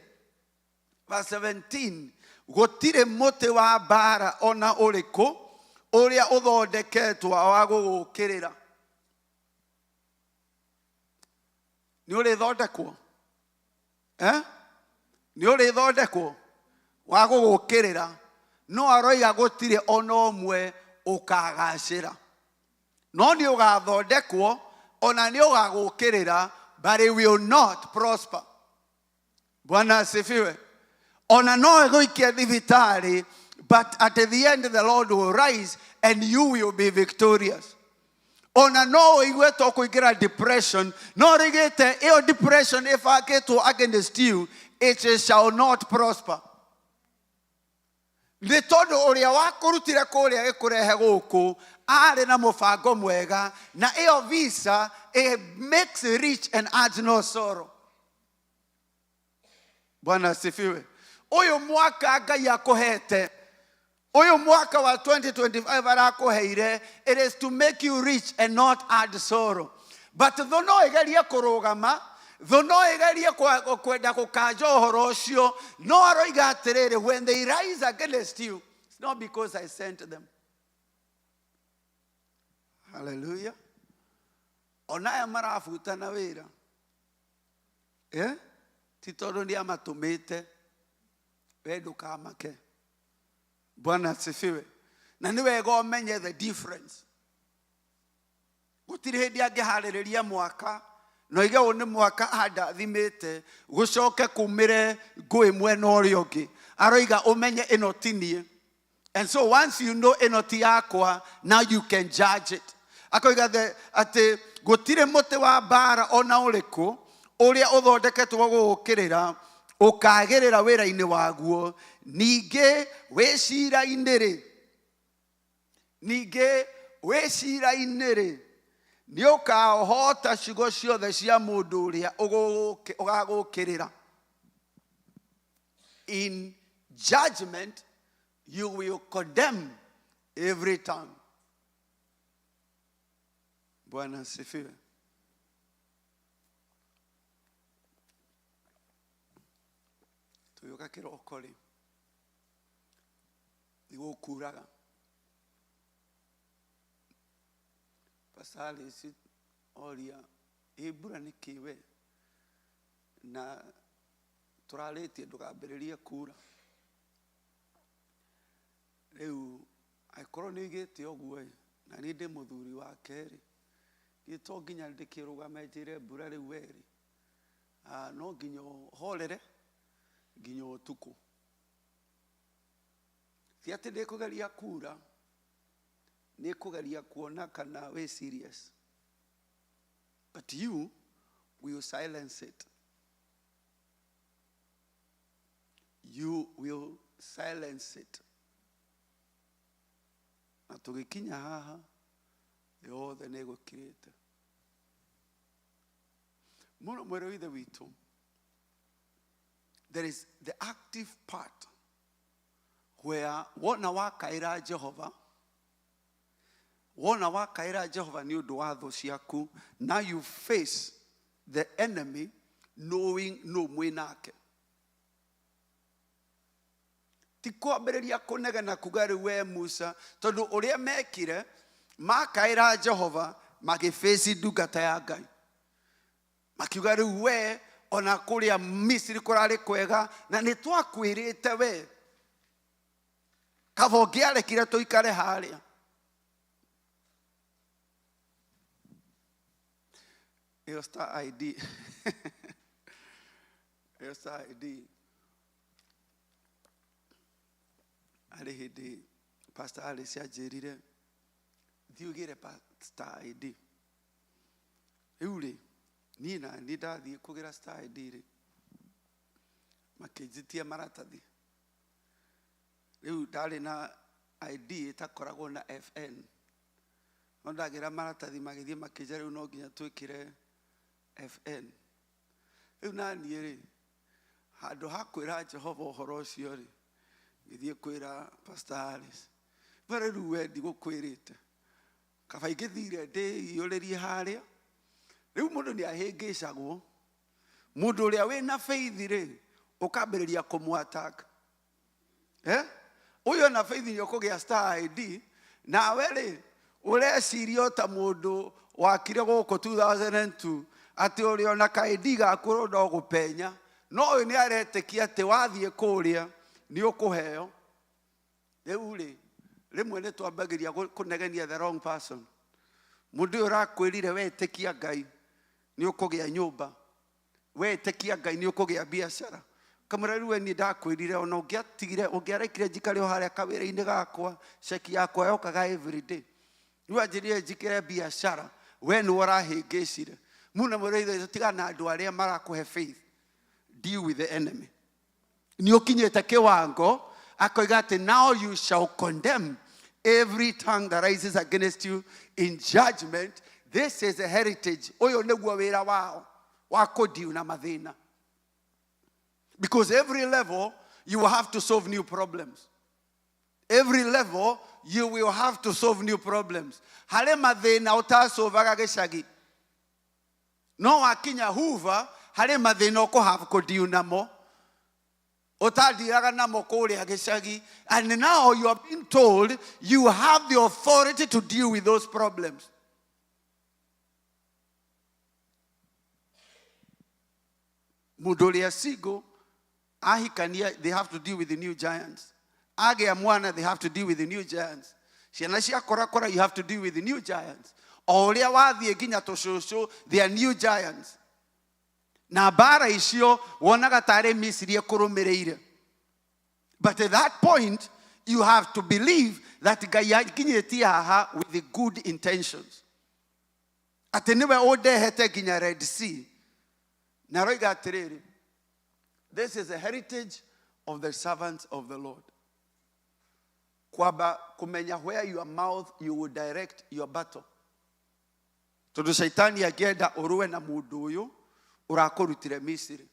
Verse 17, gũtirĩ mũtĩ wa mbaara ona ũrĩkũ ũrĩa ũthondeketwo wa gũgũũkĩrĩra. Nĩ ũrĩthondekwo? Eh? Nĩ ũrĩthondekwo wa gũgũũkĩrĩra, no aroiga gũtirĩ ona ũmwe ũkagacĩra. No nĩ ũgathondekwo ona nĩ ũgagũũkĩrĩra, but it will not prosper. Bwana asifiwe. Ona no ĩgũikie thibitarĩ, but at the end the Lord will rise and you will be victorious. Ona no ũigue to kũingĩra depression, no rĩgĩte ĩyo depression ĩbangĩtwo against you, it shall not prosper. Nĩ tondũ ũrĩa wakũrutire kũrĩa ĩkũrehe gũkũ arĩ na mũbango mwega, na ĩyo visa it makes rich and adds no sorrow. Bwana asifiwe. Ũyũ mwaka Ngai akũhete, ũyũ mwaka wa 2025 arakũheire, it is to make you rich and not add sorrow. But thũ no ĩgerie kũrũgama, thũ no ĩgerie kwenda gũkanja ũhoro ũcio, no aroiga atĩrĩrĩ, when they rise against you, it's not because I sent them. Hallelujah. Ona aya marabutana wĩra, eh? Ti tondũ nĩ amatũmĩte, we ndũkamake. Bwana asifiwe. Na nĩ wega ũmenye the difference. Gũtirĩ hĩndĩ angĩharĩrĩria mwaka na oige ũyũ nĩ mwaka andathimĩte, gũcoke kumĩre ngũĩ mwena ũrĩa ũngĩ. Aroiga ũmenye ĩno ti niĩ. And so once you know ĩno ti yakwa, now you can judge it. Akoiga atĩ gũtirĩ mũtĩ wa mbaara ona ũrĩkũ ũrĩa ũthondeketwo gũgũũkĩrĩra ũkagĩrĩra wĩra-inĩ waguo, ningĩ wĩ cira-inĩ rĩ, ningĩ wĩ cira-inĩ rĩ, nĩ ũkahoota ciugo ciothe cia mũndũ ũrĩa ũgagũũkĩrĩra. In judgment you will condemn every tongue. Bwana asifiwe. Tũgĩũka kĩroko rĩ, nĩ gũkuraga. Pastor Alice oria, ĩ mbura nĩ kĩ we? Na tũrarĩtie ndũkambĩrĩrie kura. Rĩu angĩkorwo nĩ oigĩte ũguo ĩ, na niĩ ndĩ mũthuri wake rĩ, githĩ to nginya ndĩkĩrũgame njĩre mbura rĩu we rĩ, no nginya ũhorere nginya ũtukũ. Ti atĩ ndĩkũgeria kura, nĩ kũgeria kuona kana wĩ serious. But you will silence it. You will silence it. Na tũgĩkinya haha, yothe nĩ ĩgũkirĩte. Mũno mwĩrĩ wa Ithe witũ, there is the active part where wona wakaĩra Jehova, wona wakaĩra Jehova nĩ ũndũ wa thũ ciaku, now you face the enemy knowing no mwĩ nake. Ti kwambĩrĩria kũnegena kuga rĩu we Musa, tondũ ũrĩa mekire, makaĩra Jehova, magĩface ndungata ya Ngai. Makiuga rĩu we, ona kũrĩa Misiri kũrarĩ kwega, na nĩ twakwĩrĩte we. Kaba ũngĩarekire tũikare harĩa. Ĩyo star ID. Ĩyo star ID. Harĩ hĩndĩ Pastor Alice anjĩrire, thiĩ ũgĩre star ID. Rĩu rĩ, niĩ na niĩ ndathiĩ kũgĩra star ID rĩ, makĩnjĩtia maratathi. Rĩu ndarĩ na ID ĩtakoragwo na FN. No ndagĩra maratathi magĩthiĩ makĩnja rĩu no nginya twĩkĩre FN. Rĩu na niĩ rĩ, handũ ha kwĩra Jehova ũhoro ũcio rĩ, ngĩthiĩ kwĩra Pastor Alice. Mbere rĩu we ndigũkwĩrĩte. Kaba ingĩthire ndĩiyũrĩrie harĩa. Rĩu mũndũ nĩ ahĩngĩcagwo. Mũndũ ũrĩa wĩna faith rĩ, Ũkambĩrĩria kũmũ attack. Eh? Ũyũ ena faith nĩ ũkũgĩa star ID, nawe rĩ, ũreciria o ta mũndũ wakire gũkũ 2002 atĩ ũrĩ ona ka ID gaku ũrenda o gũpenya, no ũyũ nĩ aretĩkia atĩ wathiĩ kũrĩa nĩ ũkũheo. Rĩu rĩ, rĩmwe nĩ twambagĩria kũnegenia the wrong person. Mũndũ ũyũ ũrakwĩrire wetĩkia Ngai nĩ ũkũgĩa nyũmba, wetĩkia Ngai nĩ ũkũgĩa biacara. Kamũra rĩu we niĩ ndakwĩrire ona ũngĩatigire ũngĩarekire njikare o harĩa kawĩra-inĩ gakwa, ceki yakwa yokaga everyday. Rĩu anjĩrire njikĩre biacara, we nĩwe ũrahĩngĩcire. Mũno mũrĩithe tigana na andũ arĩa marakũhe faith. Deal with the enemy. Nĩ ũkinyĩte kĩwango akoiga atĩ now you shall condemn every tongue that rises against you in judgment. This is a heritage. Ũyũ nĩguo wĩra wao wa kũdiu na mathĩna. Because every level you will have to solve new problems. Every level you will have to solve new problems. Harĩ mathĩna ũtacovaga gĩcagi, no wakinya Hoover harĩ mathĩna ũkũhave kũdiu namo ũtandiraga namo kũrĩa gĩcagi. And now you are being told you have the authority to deal with those problems. Mũndũ ũrĩa single ahikania, they have to deal with the new giants. Agĩa mwana, they have to deal with the new giants. Ciana cia korakora, you have to deal with the new giants. O ũrĩa wathiĩ nginya tũcũcũ, they are new giants. Na mbara icio wonaga tarĩ Misiri ĩkũrũmĩrĩire. But at that point you have to believe that Ngai akinyĩtie haha with the good intentions, atĩ nĩwe ũndehete nginya Red Sea. Na aroiga atĩrĩrĩ, this is a heritage of the servants of the Lord. Kwamba kũmenya where your mouth you will direct your battle. Tondũ Shaitani angĩenda ũrũe na mũndũ ũyũ ũrakũrutire Misiri,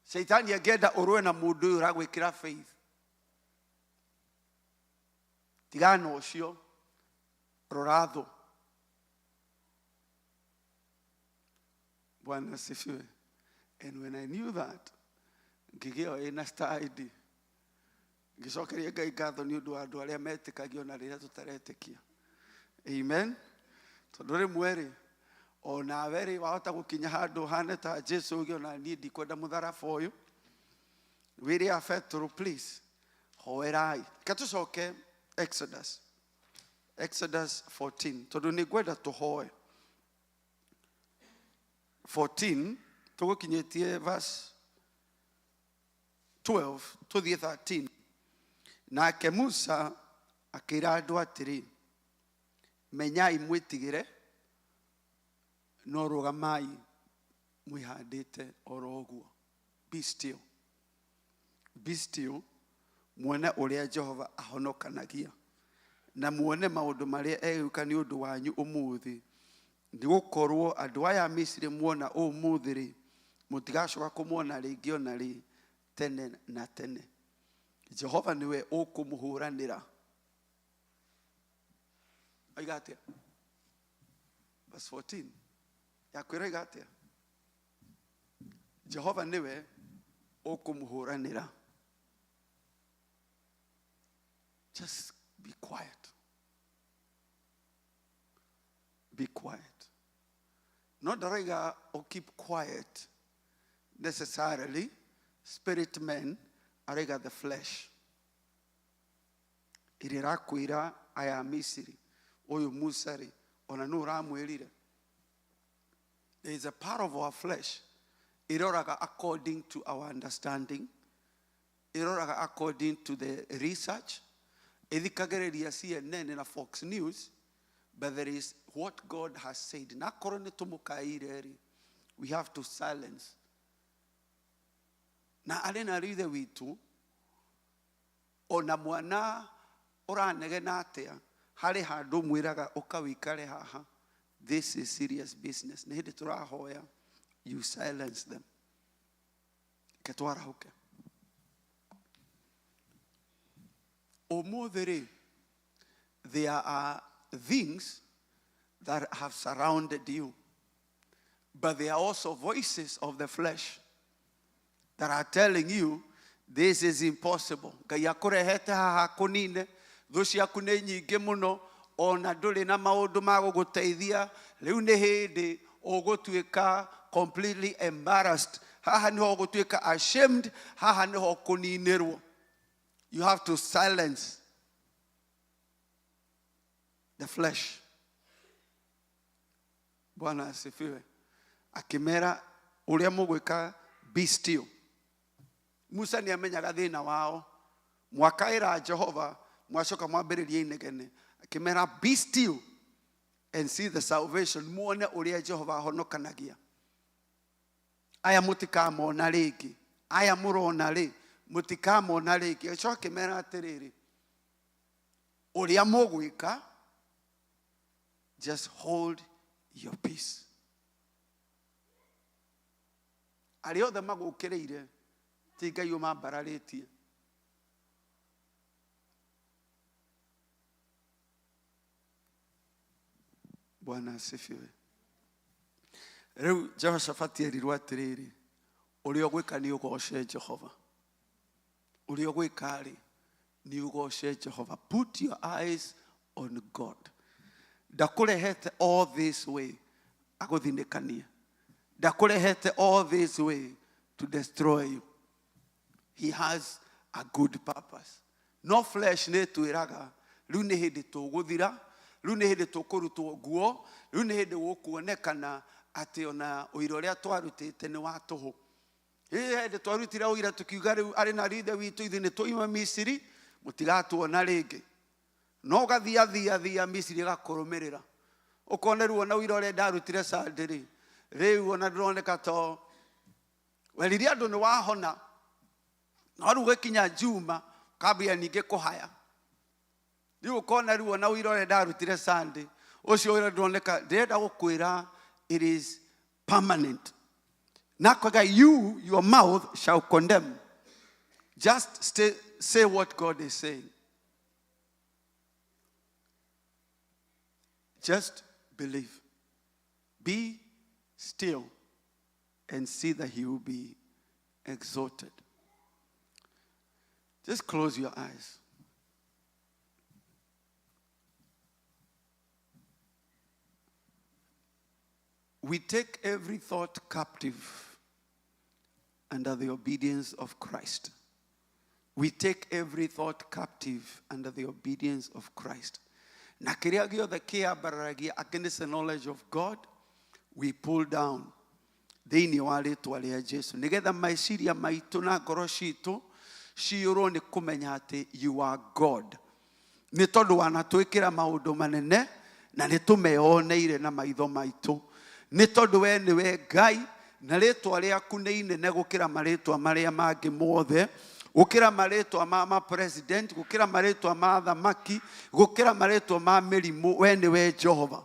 Shaitani angĩenda ũrũe na mũndũ ũyũ ũragwĩkĩra faith, tigana ũcio, rora thũ. Bwana asifiwe. And when I knew that, ngĩgĩa ĩna star ID, ngĩcokeria Ngai ngatho nĩ ũndũ wa andũ arĩa metĩkagia ona rĩrĩa tũtaretĩkia. Amen. Tondũ rĩmwe rĩ, onawe rĩ, wahota gũkinya handũ hane ta Jesu uge ona niĩ ndikwenda mũtharaba ũyũ. Wĩre a Petero, please, hoerai. Reke tũcoke Exodus. Exodus 14, tondũ nĩ ngwenda tũhoe. 14, tũgũkinyĩtie verse 12, tũthiĩ 13. Nake Musa akĩra andũ atĩrĩ, menyai mwĩtigĩre, no rũgamai mwĩhandĩte oro ũguo. Be still. Be still, muone ũrĩa Jehova ahonokanagia, na muone maũndũ marĩa egwĩka nĩ ũndũ wanyu ũmũthĩ. Nĩ gũkorwo andũ aya a Misiri muona ũmũthĩ rĩ, mũtigacoka kũmona rĩngĩ ona rĩ tene na tene. Jehova nĩwe ũkũmũhũranĩra. Oiga atĩa? Verse 14. Yakwĩra oiga atĩa? Jehova nĩwe ũkũmũhũranĩra. Just be quiet. Be quiet. Not ndaroiga o keep quiet necessarily. Spirit men aroiga the flesh. Ĩrĩa ĩrakwĩra aya a Misiri, ũyũ Musa rĩ, ona nũ ũramwĩrire. There is a part of our flesh ĩroraga according to our understanding, ĩroraga according to the research, ĩthikagĩrĩria CNN na Fox News, but there is what God has said. Na akorwo nĩ tũmũkaĩire rĩ, we have to silence. Na arĩ na ithe witũ, ona mwana ũranegena atĩa, harĩ handũ mwĩraga ũka wĩikare haha. This is serious business. Nĩ hĩndĩ tũrahoya, you silence them. Reke twarahũke. Ũmũthĩ rĩ, there are things that have surrounded you, but there are also voices of the flesh that are telling you this is impossible. Ngai akũrehete haha kũnine, thũ ciaku nĩ nyingĩ mũno, ona ndũrĩ na maũndũ ma gũgũteithia, rĩu nĩ hĩndĩ ũgũtuĩka completely embarrassed. Haha nĩho ũgũtuĩka ashamed, haha nĩho ũkũninĩrwo. You have to silence the flesh. Bwana asifiwe. Akĩmera ũrĩa mũgwĩka, be still. Musa nĩ amenyaga thĩna wao. Mwakaĩra Jehova, mwacoka mwambĩrĩria inegene. Akĩmera be still and see the salvation, muone ũrĩa Jehova ahonokanagia. Aya mũtikamona rĩngĩ. Aya mũrona rĩ, mũtikamona rĩngĩ. Agĩcoka akĩmera atĩrĩrĩ, ũrĩa mũgwĩka, just hold your peace. Arĩa othe magũkĩrĩire ti Ngai ũmambararĩtie. Bwana asifiwe. Rĩu Jehoshafati erirwo atĩrĩrĩ, ũrĩa ũgwĩka nĩ ũgoce Jehova. Ũrĩa ũgwĩka rĩ, nĩ ũgoce Jehova. Put your eyes on God. Ndakũrehete all this way agũthinĩkanie. Ndakũrehete all this way to destroy you. He has a good purpose. No flesh nĩ ĩtwĩraga rĩu nĩ hĩndĩ tũgũthira, rĩu nĩ hĩndĩ tũkũrutwo nguo, rĩu nĩ hĩndĩ gũkuonekana atĩ ona ũira ũrĩa twarutĩte nĩ wa tũhũ. Ĩ hĩndĩ twarutire ũira tũkiuga rĩu arĩ na rithe witũ ithuĩ nĩ twauma Misiri, mũtigatuona rĩngĩ. No ũgathia thia thia Misiri ĩgakũrũmĩrĩra. Ũkona rĩu ona ũira ũrĩa ndarutire Sunday rĩ, rĩu ona ndũroneka to werire andũ nĩ wahona, no rĩu gũkinya Juma ũkambia ningĩ kũhaya. Rĩu ũkona rĩu ona ũira ũrĩa ndarutire Sunday, ũcio ũira ndũroneka, ndĩrenda gũkwĩra it is permanent. Nakwega you, your mouth shall condemn. Just stay, say what God is saying. Just believe. Be still and see that he will be exalted. Just close your eyes. We take every thought captive under the obedience of Christ. We take every thought captive under the obedience of Christ. Na kĩrĩa gĩothe kĩambararagia against the knowledge of God, we pull down thĩinĩ wa rĩtwa rĩa Jesu nĩgetha meciria maitũ na ngoro citũ ciyũrwo nĩ kũmenya atĩ you are God. Nĩ tondũ wanatwĩkĩra maũndũ manene na nĩ tũmeyoneire na maitho maitũ. Nĩ tondũ we nĩwe Ngai na rĩtwa rĩaku nĩ inene gũkĩra marĩtwa marĩa mangĩ mothe, gũkĩra marĩtwa ma ma president, gũkĩra marĩtwa ma athamaki, gũkĩra marĩtwa ma mĩrimũ, we nĩwe Jehova.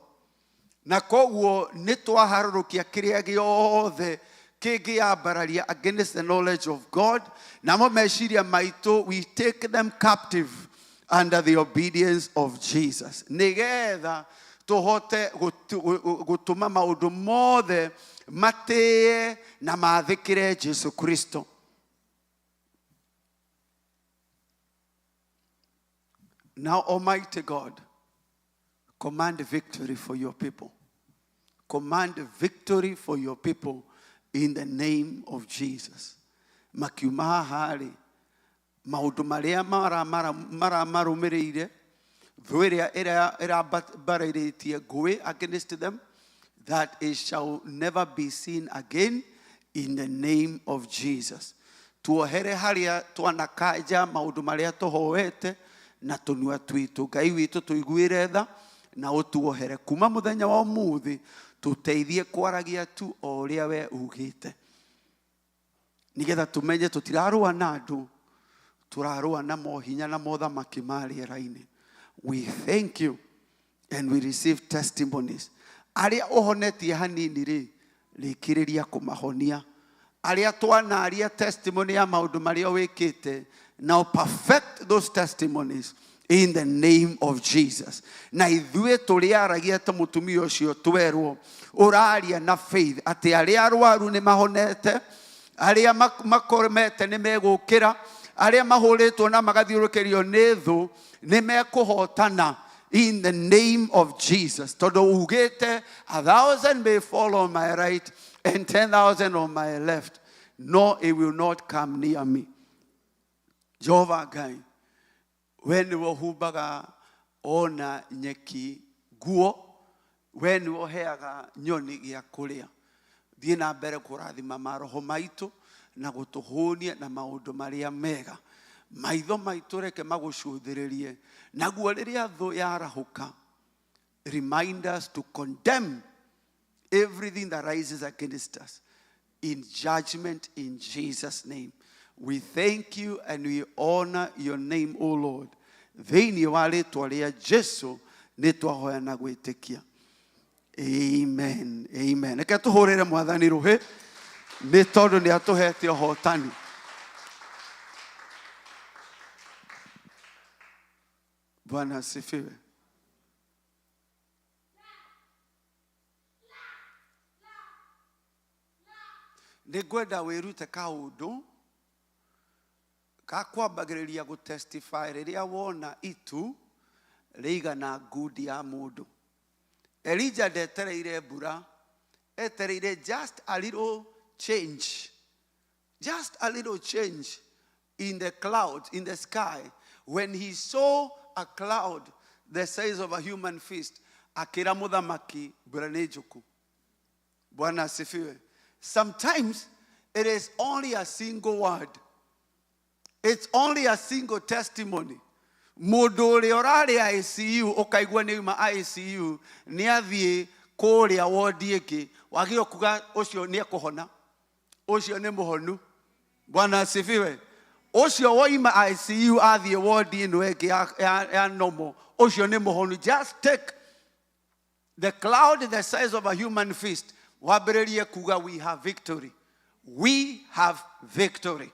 Na koguo nĩ twaharũrũkia kĩrĩa gĩothe kĩngĩambararia against the knowledge of God, namo meciria maitũ we take them captive under the obedience of Jesus, nĩgetha tũhote gũtũma maũndũ mothe matĩe na mathĩkĩre Jesu Kristo. Now, Almighty God, command victory for your people. Command victory for your people in the name of Jesus. Makiuma haha rĩ, maũndũ marĩa maramarũmĩrĩire, thũ ĩrĩa ĩrambarĩrĩtie ngũĩ against them, that it shall never be seen again in the name of Jesus. Tuohere harĩa twanakanja maũndũ marĩa tũhoete na tũnua twitũ. Ngai witũ tũiguĩre tha na ũtuohere kuma mũthenya wa ũmũthĩ, tũteithie kwaragia tu o ũrĩa we ugĩte, nĩgetha tũmenye tũtirarũa na andũ, tũrarũa na mohinya na mothamaki ma rĩera-inĩ. We thank you and we receive testimonies. Arĩa ũhonetie hanini rĩ, rĩkĩrĩria kũmahonia. Arĩa twanaria testimony ya maũndũ marĩa wĩkĩte, now perfect those testimonies in the name of Jesus. Na ithuĩ tũrĩaragia ta mũtumia ũcio twerwo ũraria na faith atĩ arĩa arwaru nĩ mahonete, Arĩa makomete nĩ megũkĩra, arĩa mahũrĩtwo na magathiũrũrũkĩrio nĩ thũ nĩ mekũhotana in the name of Jesus. Tondũ ugĩte, 1,000 may fall on my right and 10,000 on my left, no, it will not come near me. Jehova Ngai, we nĩwe ũhumbaga ona nyeki nguo, we nĩwe ũheaga nyoni gĩa kũrĩa. Thiĩ na mbere kũrathima maroho maitũ na gũtũhũnia na maũndũ marĩa mega. Maitho maitũ reke magũcũthĩrĩrie, naguo rĩrĩa thũ yarahũka, remind us to condemn everything that rises against us in judgment in Jesus' name. We thank you and we honor your name, O Lord. Thĩinĩ wa rĩtwa rĩa Jesu nĩ twahoya na gwĩtĩkia. Amen. Amen. Reke tũhũrĩre mwathani rũhĩ nĩ tondũ nĩ atũhete ũhotani. Bwana asifiwe. Nĩ ngwenda wĩrute kaũndũ ga kwambagĩrĩria gũtestify rĩrĩa wona itu rĩigana ngundi ya mũndũ. Elijah ndetereire mbura, etereire just a little change. Just a little change in the cloud, in the sky. When he saw a cloud the size of a human fist, akĩra mũthamaki mbura nĩ njũku. Bwana asifiwe. Sometimes it is only a single word. It's only a single testimony. Mũndũ ũrĩa ũrarĩ ICU ũkaigua nĩ auma ICU nĩ athiĩ kũrĩa wondi ĩngĩ, wagĩrĩirwo kuga ũcio nĩ ekũhona, ũcio nĩ mũhonu. Bwana asifiwe. Ũcio woima ICU athiĩ wondi ĩno ĩngĩ ya normal, ũcio nĩ mũhonu. Just take the cloud the size of a human fist, wambĩrĩrie kuga we have victory. We have victory.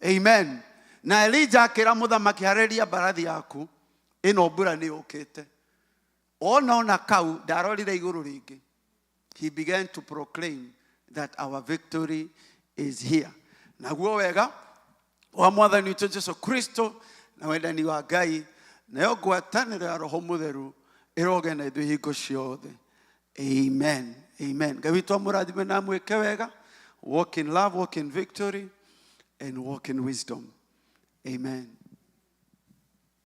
Amen. Na Elijah akĩra mũthamaki, harĩria mbarathi yaku, ĩno mbura nĩ yũkĩte. Ona ona kau ndarorire igũrũ rĩngĩ. He began to proclaim that our victory is here. Naguo wega wa mwathani witũ Jesu Kristo na wendani wa Ngai nayo ngwatanĩro ya Roho Mũtheru ĩroge na ithuĩ hingo ciothe. Amen. Amen. Ngai witũ amũrathime na amwĩke wega. Walk in love, walk in victory, and walk in wisdom. Amen.